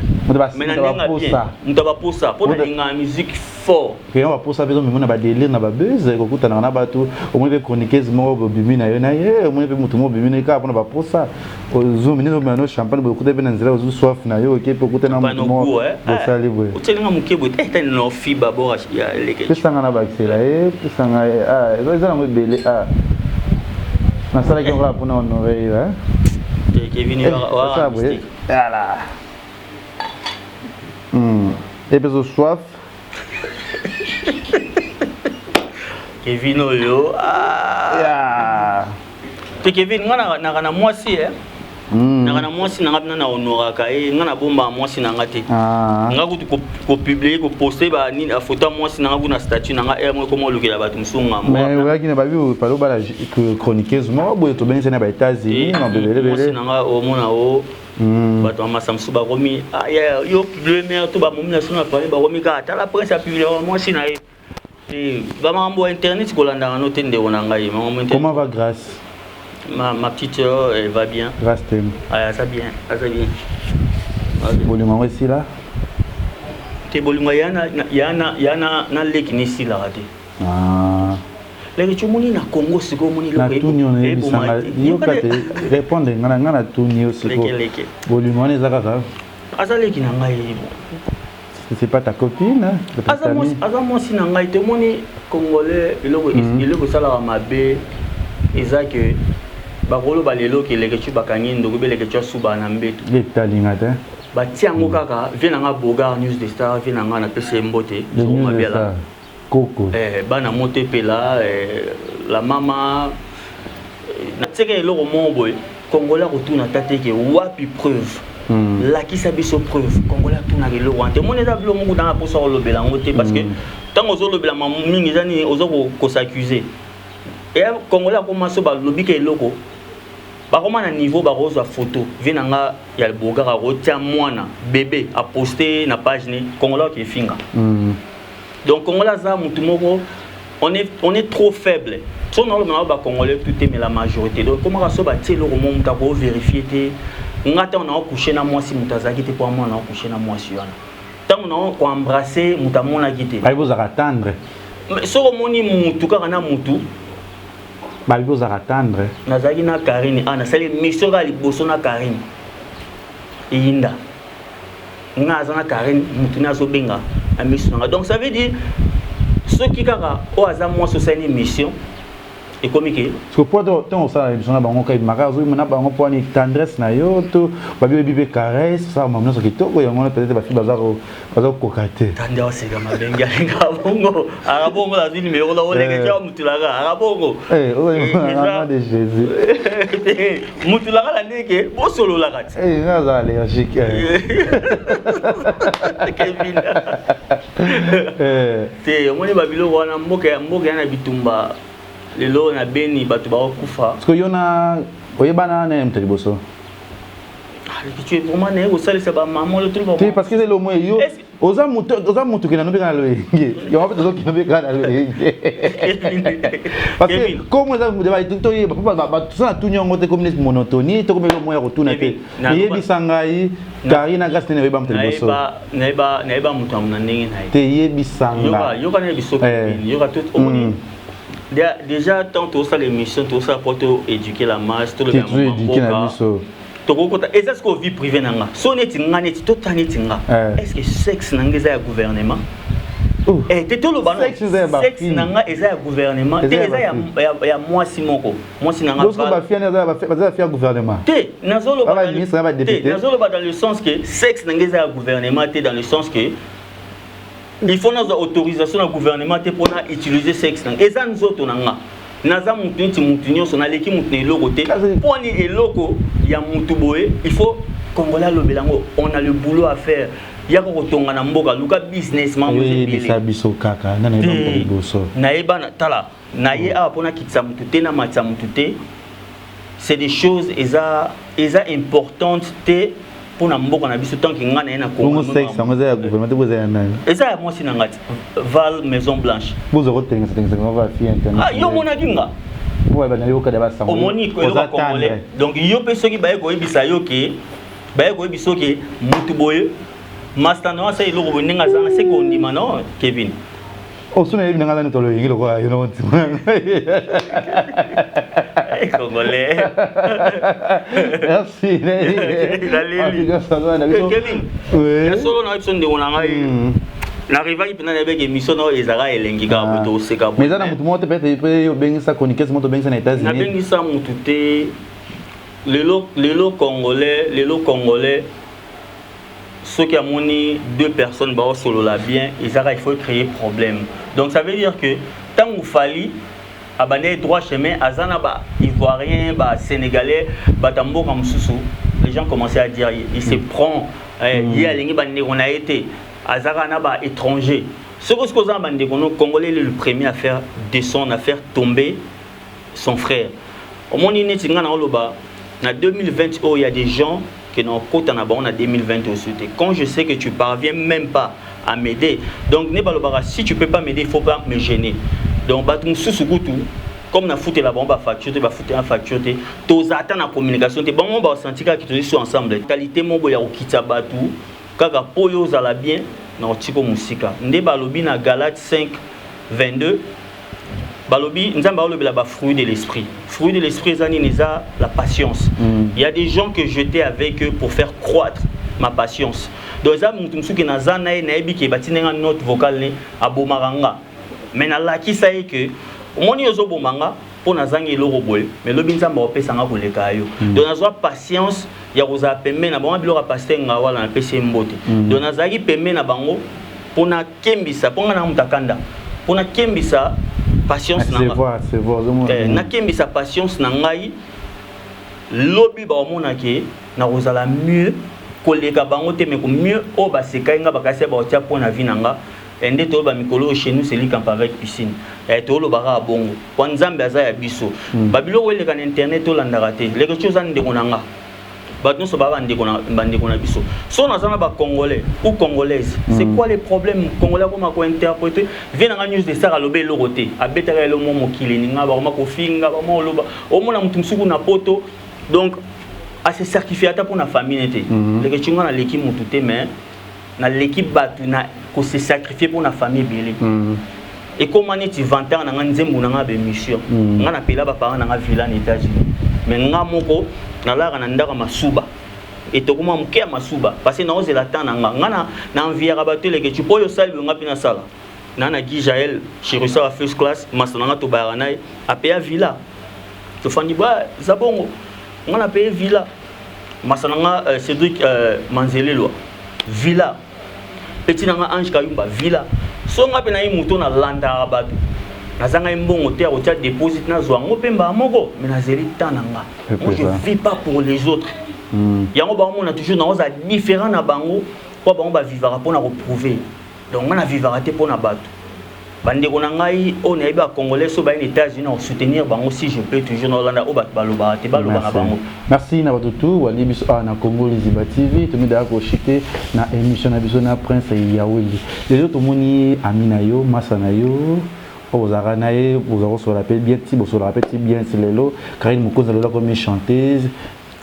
mais na ndenge ya bien, moto abaposa mpo nalingaka musique fort. Keyo baposa mpe ezomemona badélire na babese, kokutanaka na bato, omoni mpe chroniqueuse moko bobimi na yo na ye, omoni mpe motu moko obimi na ye kaka mpona baposa, ozumi nini, omela no champagne boye, okuta mpe na nzela, ozwi soif na yo, oke mpe okuta na motu moko, bosali boye. Otialinga moke boye te, tani na ofiba bora ya leke. Pesanga na bakisela ye, pesanga ye, eza nango ebele, nasalaki yango kaka mpona honorer yo. Kevin. Osala boye, voilà, epe zo soif. Kevin oyo te, Kevin, nga naka na mwasi, naka na mwasi nanga mpena na honoraka ye, nga nabombaka mwasi nanga te. Nga kutu kopublier, koposter banini, afoto ya mwasi nanga kuna statut nanga ere moko ekoma olukela bato mosusu ngambo. Mais oyaki na babi palo bala chroniqueuse moko boye, tobengisi na baÉtats-Unis na mwasi nanga, omona o bato ya masa mosusu bakomi yo publier mare to bamomi na so na famille, bakomi kaka tala Prince apublier mwasi na ye. Bamakambo ya internet kolandaka no te, ndeko na ngai. Comment va Grâce? Ma petite sœur, elle va bien. Grâce Temo. Ah, ça bien, ça bien. Bolingo yango esila? Te, bolingo ya na ya na ya na na leki ne esilaka te. Leki ti omoni na Congo sikoyo, omoni. Natuni yo, nayebisanga, yoka te, répondre nga na nga. Natuni yo sikoyo, bolingo wana eza kaka? Aza leki na ngai. C'est pas ta copine? Aza mwasi na ngai te. Omoni Congolais, eloko eloko esalaka mabe eza ke bakoloba lelo ke eleke ti bakangi ndoki, beleke ti asuba na mbeto. Etalinga te. Batia yango kaka vie na nga Bogar News de Star, vie na nga, napesi ye mbote. Mabiala. Koko. Bana moto epela la mama natiaka eloko moko boye. Congolais akotuna ta te ke wapi preuve, lakisa biso preuve. Congolais atunaka eloko wana te. Omoni, eza bilo moko nanga mposa kolobela yango te, parce que ntango ozolobela mingi eza nini, oza kos'accuser. Eya Congolais akoma so balobi ka eloko, bakoma na niveau bakozwa photo vie na nga ya Bogara, akotia mwana bébé, aposte na page ne, Congolais akefinga. Donc Congolais aza mutu moko, on est trop faible. So naloba na bacongolais tout te, mais la majorité. Donc komaka so batie eloko mo, moto akovérifier te. Nga ntango naocoucher na mwasi, moto azalaki te mpo amona naocoucher na mwasi wana. Ntango nao koembrasser, moto amonaki te. Bayebi ozalaka tendre. Soki omoni mutu kaka na mutu. Bayebi ozalaka tendre. Nazalaki na Karine, a nasali mission kaka liboso na Karine eyinda. Nga aza na Karine, mutu ne azobenga na miso nanga. Donc ça veut dire soki kaka oyo aza mwasi, osali mission. Ekomi ke Parce que po ntango osala émission na bango, kayebimaka ozomona bango mpo wani tendresse na yo to babi oyebi mpe caresse, osala makambo nyonso kitoko. Yango wana peut-être bafille baza kokoka te. Tande oseka mabengi, alinga bongo, aka bongo, nazwi numéro na olenge tia mutulaka aka bongo. Nom de Jésus. Mutulaka na ndenge bosololaka ti. Naza allergique. Kevin te, omoni babiloko wana, mboka ya mboka ya na bitumba lelo na Beni, bato bakokufa. Parce que yo na oyebana na moto liboso. Tu es vraiment naye kosalisa bamama. Te, parce que eza eloko yo oza moto, oza moto kenda no mpe kaka na loyenge, yango mpe tozokenda mpe kaka na loyenge, parce que comme eza toyeba toza na tuni yango te, komi neti monotonie to komi eloko moko ya kotuna te. Eyebisa ngai, Karine, Grâce nene, oyeba moto liboso? Nayeba moto na ndenge na ye. Te, yebisa nga. Yoka na biso, yoka, omoni déjà tant tosala émission, tosala po to éduquer la masse. Tolobela na biso. Tokokota eza sikoyo vie privée na nga. So neti nga, neti tota neti nga, est ce que sexe na nga eza ya gouvernement te? Toloba, sexe na nga eza ya gouvernement te, eza ya mwasi moko, mwasi na nga. Baza ya gouvernement? Te, nazoloba dans le sens que sexe na nga eza ya gouvernement te, dans le sens que il faut nazwa autorisation na gouvernement te mpona utiliser sexe na nga. Eza nzoto na nga, naza mutu neti mutu nyonso, naleki mutu na eloko te. Mponi eloko ya mutu boye, il faut Congolais alobela yango. On a le boulot à faire, yaka kotonga na mboka, luka business. Mamboyebisa biso kaka, nani ayeba liboso? Nayeba, tala, na ye awa mpona kitisa mutu te, na matisa mutu te. C'est des choses eza importante te mpona mboka na biso, tant que ngai na ye na Congo. Sexe yango eza ya gouvernement te, bo eza ya nani? Eza ya mwasi na ngai, Val Maison Blanche. Boza kotengisa tengisa ba fille internet. Ah, yo monaki nga? Nayoka da basango. Omoni eloko congolais. Donc yo mpe soki baye koyebisa yo ke, baye koyebisa yo ke mutu boye, master na asala eloko boye, ndenge azanga se kondima no, Kevin. Oso nayebi nanga nani, toloyengi lokola yo na kontima. Congolais. Merci. Kevin, ya solo na biso, ndeko na ngai, narivaki mpena, nayebaki émission na oyo ezalaka elengi kaka boye, toseka. Mais eza na motu moko te peut-être mpe obengisa chroniqueuse moko, tobengisa na États-Unis? Nabengisa motu te. Lelo, lelo Congolais, lelo Congolais, soki amoni deux personnes baosolola bien, ezaka il faut créer problème. Donc ça veut dire que ntango Fally abandaki droit chemin, aza na ba Ivoirien, ba Sénégalais, bato ya mboka mosusu, les gens commençaient à dire: il se prend, ye alingi bandeko na ye te, azaka na ba étranger. Soki oza na bandeko no Congolais, il est le premier à faire descendre, à faire tomber son frère. Omoni neti nga na oloba na 2020 oyo, il y a des gens que na okota na bango na 2020 osu te. Quand je sais que tu parviens même pas à m'aider, donc ne balobaka: si tu peux pas m'aider, il faut pas me gêner. Donc bato mosusu kutu, comme nafutela bango bafacture te, bafutela facture te, toza ata na communication te, bango basanti kaka tozi so ensemble. Qualité moko ya kokitisa bato kaka mpo oyo ozala bien na otiko mosika. Nde balobi na Galate 5 22, balobi Nzambe aolobela bafruit de l'esprit. Fruit de l'esprit eza nini? Eza la patience. Il y a des gens que j'étais avec eux pour faire croître ma patience. Donc eza motu mosusu naza na ye, nayebi ke batindi nga note vocale ne abomaka nga, mais nalakisa ye ke omoni ozoboma nga mpo nazangi eloko boye, mais lobi Nzambe akopesa nga koleka yo. Donc nazwa patience ya kozala pembeni na bango. Biloko ya pasteur nga wala, napesi ye mbote. Donc nazalaki pembeni na bango mpo nakembisa, mpo nga na moto akanda, mpo nakembisa patience na nga, nakembisa patience na ngai. Lobi baomona ke nakozala mieux koleka bango te, mais mieux oyo basekai nga, bakasi baotia mpo na vie na nga. Nde toyeba mikolo oyo, chez nous c'est likamp avec piscine. Toyolobaka bongo po Nzambe aza ya biso. Babiloko eleka na internet, tolandaka te. Leke ti oza ndeko na nga, bato nyonso baa bandeko na biso. So naza na Bacongolais ou Congolaise, c'est quoi le problème? Congolais akoma kointerpréter vie nanga. News de Star aloba eloko te, abetaka elo mo mokili ninga, bakoma kofinga, bakoma koloba. Omona motu mosuku na poto, donc ase certifie ata mpona famille ne te. Leke ti nga naleki motu te, mais naleki bato na kose sacrifier mpona famille ebele. Ekóma neti vantard na nga, nzembo na nga, bémission. Nga napela baparent na nga villa na États-Unis, mais nga moko nalaka na ndako masuba, etokoma moke ya masuba, parce que naozela temps na nga. Nga na enviaka bato eleke ti mpo oyo osali boye, nga mpe nasala. Na Guy Jael Chirisa wa first class, masa na nga, tobayaka na ye, apeya villa. Tofandi ba eza bongo, nga na paye villa. Masa na nga Cédric Manzelelwa, villa. Petit na nga Ange Kayumba, villa. So nga mpe naye moto nalandaka bato, nazanga ye mbongo te ya kotia deposit, nazwa yango mpe mbala moko, mais nazeli temps na nga. Moi, je vis pas pour les autres. Yango baomona toujours naoza différent na bango, mpo bango bavivaka mpona koprouver. Donc nga navivaka te mpona bato. Bandeko na ngai oyo nayebi, bacongolais, so baye na États-Unis, na kosoutenir bango si je peux. Toujours naolanda oyo bato balobaka te, baloba na bango. Merci na bato tu wali biso awa na Congo Liziba TV. Tomidaka koshite na émission na biso na Prince Yaweli. Lelo tomoni ami na yo, masa na yo oyo ozalaka na ye, boza kosola mpe bien ti bosolaka mpe ti bien ti lelo, Karine Mokonzi. Lelo akomi chanteuse.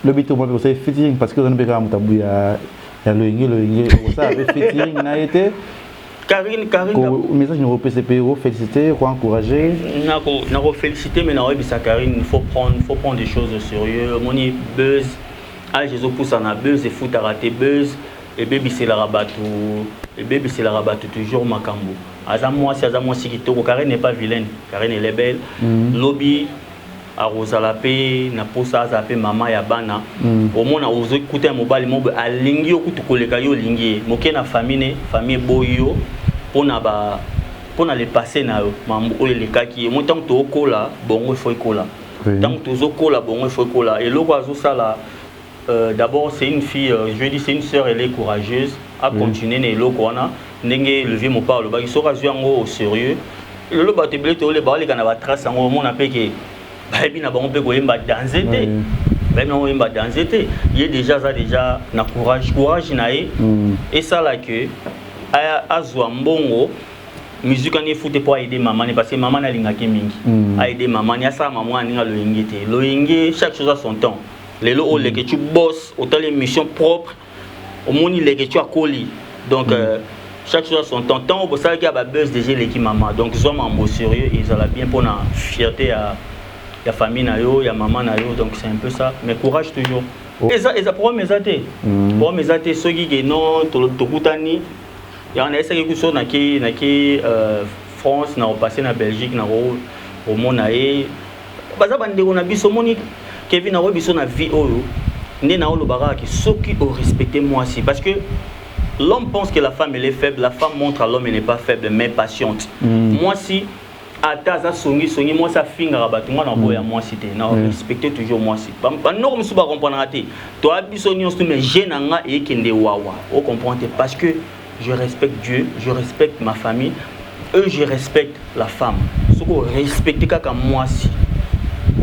Lobi te omwa mpe kosala featuring, parce que ozali mpe kaka moto abu ya loyenge loyenge, okosala mpe featuring na ye te? Karine, Karine. Message na kopesa mpe koféliciter, koencourager. Nako féliciter, mais nakoyebisa Karine, faut prendre des choses au sérieux. Omoni buzz, age ezopusana, buzz efutaka te, buzz ebebiselaka bato, ebebiselaka bato toujours makambo. Aza mwasi, aza mwasi kitoko. Karine n'est pas vilaine, Karine, elle est belle. Lobi akozala mpe na posa azala mpe mama ya bana. Omona ozokuta ya mobali mo boye alingi yo kutu koleka yo olingi ye moke na famille ne, famille eboyi yo mpona ba mpona le passé na yo, mambo oyo elekaki ye. Mo ntango tookola bongo, ifo ekola. Ntango tozokola bongo, ifo ekola eloko azosala. D'abord, c'est une fille, je dis c'est une sœur, elle est courageuse à continuer na eloko wana. Ndenge le vieux mopar alobaki, soki azwi yango au sérieux, lelo bato ebele tooleba baleka na batrace yango. Omona mpe ke bayebi na bango mpe koyemba danse te, bayebi na bango koyemba danse te. Ye déjà aza déjà na courage. Courage na ye esala ke azwa mbongo, musique wana efute mpo aide mama ne, parce que mama ne alingaki mingi. Aide mama ne, asala mama wana ndenge aloyenge te. Loyenge, chaque chose a son temps. Lelo oyo Leketu boss, otali émission propre, omoni Leketu akoli. Donc chaque chose a son temps. Ntango bosalaki ya babuzz déjà eleki mama. Donc zwa mambo sérieux, ezala bien mpona fierté ya famille na yo, ya mama na yo. Donc c'est un peu ça, mais courage toujours. Oh. Eza problème eza te, problème eza te. Soki ke non, tokutani yango, nayesaki kuso naki France, na kopase na Belgique, na komona ye. Baza bandeko na biso. Omoni Kevin, nakoyi biso na vie oyo nde naoloba kaka ke soki orespecte mwasi, parce que l'homme pense que la femme, elle est faible. La femme montre à l'homme, elle n'est pas faible mais patiente. Mwasi ata aza songisongi, mwasi afingaka bato, nga na boya mwasi te, na respecte toujours mwasi. Bandoko mosusu bakomprenaka te. Toya biso nyonso, mais je na nga eyekende wawa, ocomprendre te, parce que je respecte Dieu, je respecte ma famille eux, je respecte la femme. Soki orespecte kaka mwasi,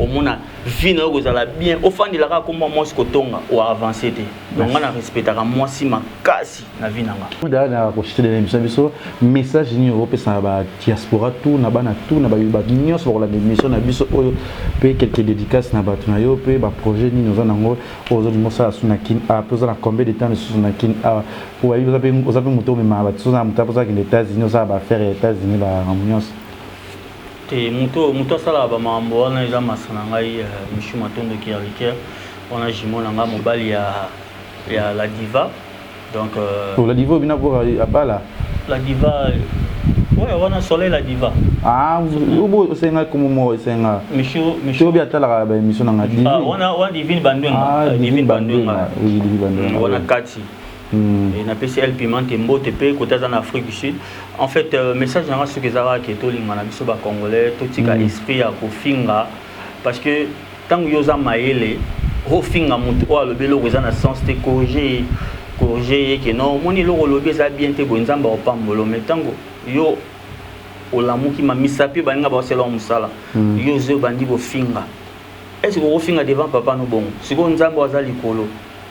omona vie na yo kozala bien. Ofandelaka komba mwasi kotonga, oavance te. Donc nga na respectaka mwasi makasi na vie na nga. D'ailleurs, na koshite na émission biso, message nini okopesa na badiaspora tout, na bana tout, na bato nyonso bakolanda émission na biso oyo, mpe quelques dédicaces na bato na yo, mpe baprojet nini oza nango oyo ozolinga osala su na Kine awa, mpe oza na combien de temps lisusu na Kine awa, po bayebi oza mpe moto omemaka bato, oza na moto mpo ozakende États-Unis, osala baaffaire ya États-Unis, bamakambo nyonso? Te, moto asalaka bamakambo wana eza masa na ngai, Michu Matondo Kialiker wana, jumeau na ngai, mobali ya La Diva. Donc Oh, La Diva obina po abala? La Diva, ouais, wana Soleil La Diva. Ah, obo osenga komo mo osenga. Michu. Michu obi atalaka ba émission na nga Divine. Ah, wana Divine Bandwenga. Ah, Divine Bandwenga. Oui, Divine Bandwenga. Wana kati. Napesi El Pimante mbote mpe kota aza na Afrique du Sud. En fait, message nanga soki ezalaka ke tolinga na biso bacongolais, totika esprit ya kofinga, parce que ntango yo oza mayele, ofinga motu oyo alobi eloko eza na sens te, corrige, corrige ye ke non, omoni eloko olobi eza bien te boye, Nzambe akopambolo. Mais ntango yo olamuki, mamisapi baninga baosala mosala, yo ozwi obandi kofinga, est ce que okofinga devant papa no bongo? Sikoyo Nzambe aza likolo,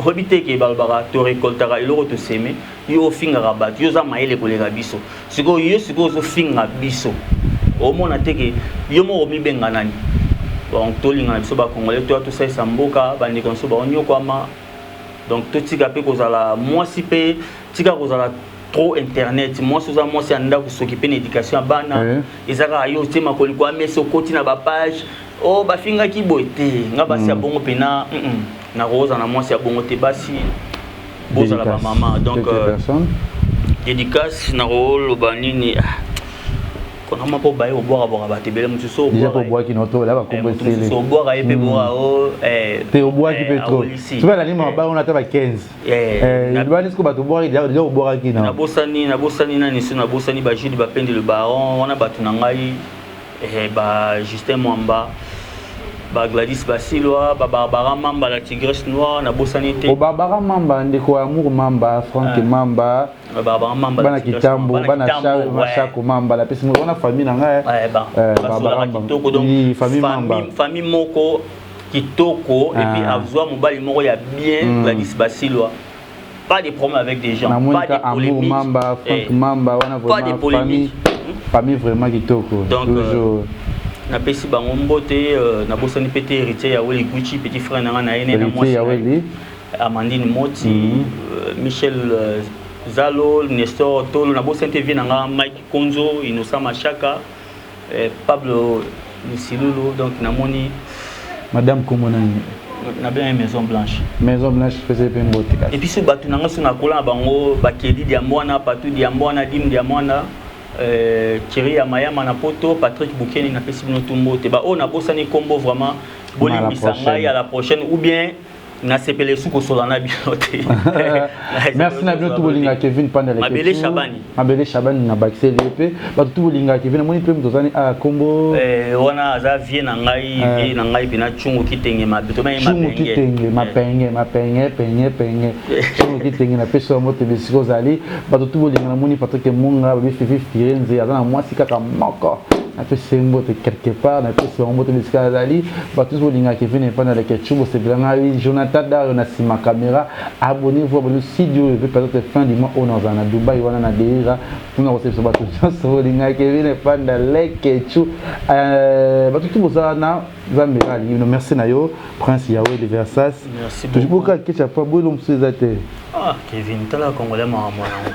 oyebi te ke balobaka torekoltaka eloko toseme. Yo ofingaka bato, yo oza mayele koleka biso. Sikoyo yo, sikoyo ozofinga biso, omona te ke yo moko omibenga nani? Donc tolinga na biso bacongolais, toya tosalisa mboka, bandeko na biso baonyokwama. Donc totika mpe kozala mwasi, mpe tika kozala trop internet. Mwasi, oza mwasi ya ndako, soki mpe na éducation ya bana eza kaka yo otie makolo kwa mesa, okoti na bapage o bafingaki boye te. Nga basi ya bongo mpena nakozala na mwasi ya bongo te. Basi bozala bamama. Donc dédicace, nakoloba nini? Konama mpo baye kobwakabwaka bato ebele, mosusu Déjà mpo obwaki na otola bakombo esele. Obwaka ye mpe bwaka o. Te, obwaki mpe trop. Soki alandi mabala wana, ata ba 15 bani siko bato obwaki déjà, obwakaki na. Nabosani nani so, nabosani bajude Bapende le Baron wana, bato na ngai, ba Justin Mwamba, ba Gladys Basilwa, ba Barbara Mamba, la Tigresse Noire, nabosani te. O Barbara Mamba, ndeko ya Amour Mamba, Frank Mamba. Barbara Mamba. Bana Kitambo, bana Mashako Mamba, napesi mo wana famille na ngai. Barbara kitoko, donc famille Mamba. Famille moko kitoko, et puis azwa mobali moko ya bien, Gladys Basilwa. Pas de problème avec des gens, pas de polémique. Mamba, Frank Mamba wana. Pas de polémique. Famille vraiment kitoko. Donc toujours. Napesi bango mbote. Nabosani mpe te Héritier Yaweli Gucci, petit frère na nga na ye ne na mwasi Amandine Moti, Michel Zalo, Nestor Tolo. Nabosani te vie na nga Mike Konzo, Innocent Machaka, Pablo Misilulu. Donc namoni. Madame kombo nani? Nabengi Maison Blanche. Maison Blanche, pesa mpe mbote. Et puis so bato na nga so nakola na bango, bakedi Diambwana, Patu Diambwana, Dim Diambwana, Thierry ya Mayama na Poto, Patrick Bukeni, napesi bino tu mbote. Baoyo nabosani nkombo, vraiment bolimbisa ngai. À la prochaine, ou bien nasepele su kosola na bino te. Merci na bino tu bolinga Kevin Panda. Mabele Shabani. Mabele Shabani na bakiseli ye mpe bato tu bolinga Kevin. Namoni mpe moto ozani a kombo. Wana aza vie na ngai, vie na ngai mpena Tshungu Kitenge mabe. Tshungu Kitenge mapenge mapenge penge penge. Tshungu Kitenge, napesi yo mbote bisika ozali. Bato tu bolinga, namoni Patrick Munga, babi Fifi Firenze aza na mwasi kaka moko, napesi ye mbote quelque part, napesi bango mbote bisika azali. Bato nyonso bolingaka Kevin epai na Lekechu, bosepela ngai Jonathan Dario na nsima caméra. Abonnez-vous, abonnez si Dieu le veut, peut-être fin du mois oyo nazala na Dubai wana na Deira mpona kosepisa bato nyonso bolingaka Kevin epai na Lekechu. Bato tu bozala na Nzambe kaka alingi bino. Merci na yo, Prince Yawe de Versas. Toboka ketchup boyelo mosusu eza te. Ah, Kevin, tala Congolais, makambo yango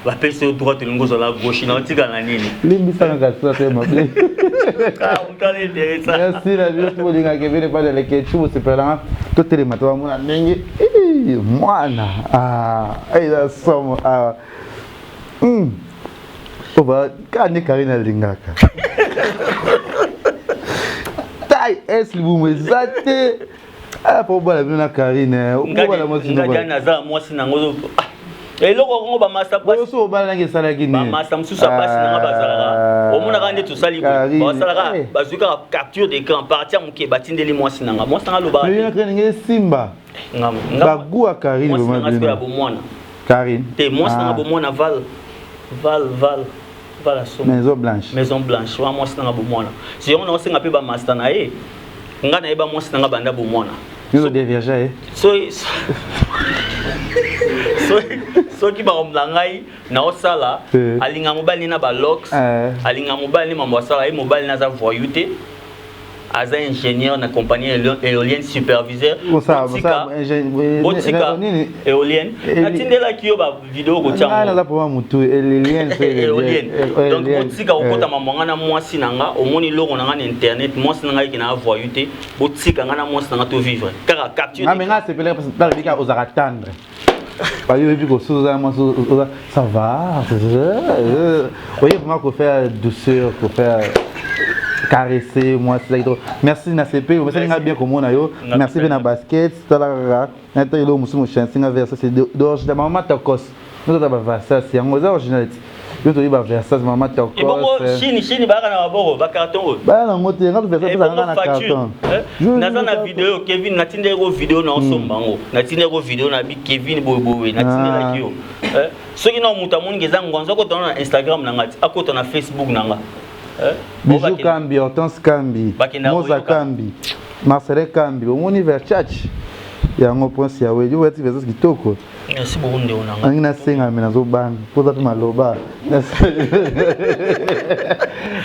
bapesi yo droite, olingi ozala gauche na otika na nini? Limbisanga kasi te mabe. Merci na bino tu bolingaka Kevin epai na Lekechu, bosepelanga. Totelema to bamona ndenge mwana eza somo awa kaka nde Karine alingaka taille s, libumu eza te. Po obala bino na Karine, obala mwasi. Naza mwasi nango eloko kongo bamasa. So obala nange esalaki nini? Bamasa mosusu ya basi nanga bazalaka, omonaka nde tosali, basalaka, bazwi kaka capture d'écran, partie ya moke, batindeli mwasi nanga. Mwasi nanga alobaka. Ndenge esimba bagu ya Karine. Mwasi ya bomwana. Karine. Te, mwasi nanga bomwana, Val, Val, Val, Val. Maison Blanche. Maison Blanche wa mwasi nanga bomwana. Si yango naosenga mpe bamasta na ye, nga nayeba mwasi nanga banda bomwana. Yo dévierge ye. Soki makambo na ngai naosala, alinga mobali na balox, alinga mobali ni mambo asala ye, mobali naza voyou te, aza ingénieur na compagnie éolienne, superviseur. Botika éolienne, natindelaki yo bavideo. Kotianaza mutu éolienne. Donc botika kokota mambo nga na mwasi na nga. Omoni eloko na nga na internet, mwasi na nga yeki na voyou te. Botika nga na mwasi na nga to vivre kaka capture. Nga sepelaka parce ozalaka tendre, bayobi kosusu oza mwasi, ça va, oye vraiment kofaire douceur, kofaire caresser mwasi. Merci na cp, omesalinga bien komona yo. Merci mpe na basket. Tala kaka nata eloko mosusu mochansi nga Versace d'original, mama Tokos. Nozata ba Versace yango eza original ti yo toyebi ba Versace, mama Tokos. Chine, Chine bayaka na maboko bacarton oyo. Baya nango te, nga Versace ezalanga na carton. Naza na video, Kevin, natindeli ko video na osomba yango, natindeli ko video na bi Kevin boyeboye, natindelaki yo. Soki na moto amoniki eza ngwanzo, akota na Instagram na nga ti akota na Facebook na nga. Bijou Kambi, Hortense Kambi, Moza Kambi, Marcelin Kambi, omoni Verchach yango, Prince Yaweli oyati Versace kitoko. Merci beaucoup, ndeko na nga. Angi nasenga me nazobanga mpoza mpe maloba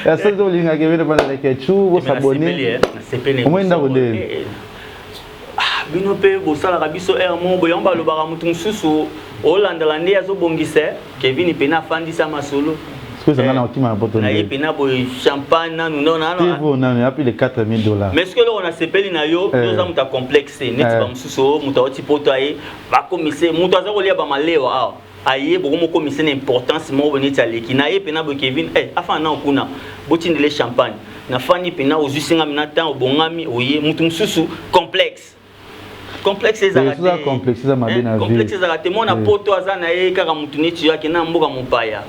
ya soki olingaka ebele bandalaka echu. Bosabone, omoi ndako nde. Bino mpe bosalaka biso aire moko boye, yango balobaka motu mosusu olandala nde azobongisa. Kevin mpena afandisa masolo. Soki na okima na poto. Na ye mpena boye, champagne nanu. Nano nanu api le 4000 $. Mais soki eloko nasepeli na yo, yo oza moto ya complexe neti bamosusu oyo moto awati poto aye bakomise moto aza kolia bamalewa awa. Aye bokomokomisa na importance moko boye neti aleki na ye mpena boye. Kevin, eh, afana nao kuna, botindele champagne, nafandi mpena, ozwisi nga mina temps, obongami, oye. Mutu mosusu complexe, complexe ezalaka te, complexe eza mabe na vie. Complexe ezalaka te. Mwana poto aza na ye kaka mutu neti yo, akenda na mboka mopaya.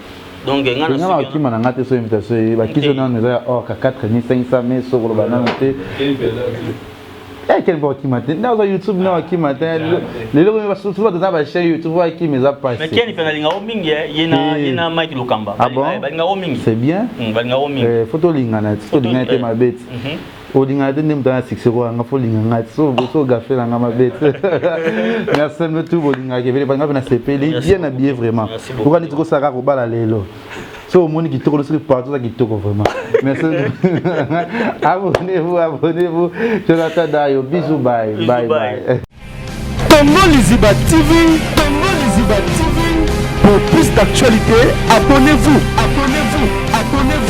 Donc nga na okima na nga te. So invitation ye bakiso nano eza ya or ka 4500, mais so koloba nano te. Quel mpo akima te, nde aza YouTube nde akima te. Lelo basusu bato eza bachaîne YouTube, akima eza pasi. Mais Ken mpe nalingako mingi, ye na Mike Lokamba. Ah bon? Balingako mingi. C'est bien. Balingako mingi. Faut tolingana, tolingana te mabe ti olingana te nde moto ana succès koyanga. Fo olinga ngai ti so ogafe na nga mabe te. Merci no tu bolingaka ebele, balinga mpe nasepeli, bien habillé vraiment. Oka neti kosala kaka kobala lelo, so omoni kitoko soki partout oza kitoko vraiment. Merci, abonnez-vous, abonnez-vous. Jonathan Dayo, bisous, bye bye bye. Congo Liziba TV, Congo Liziba TV. Pour plus d'actualités, abonnez-vous, abonnez-vous, abonnez-vous.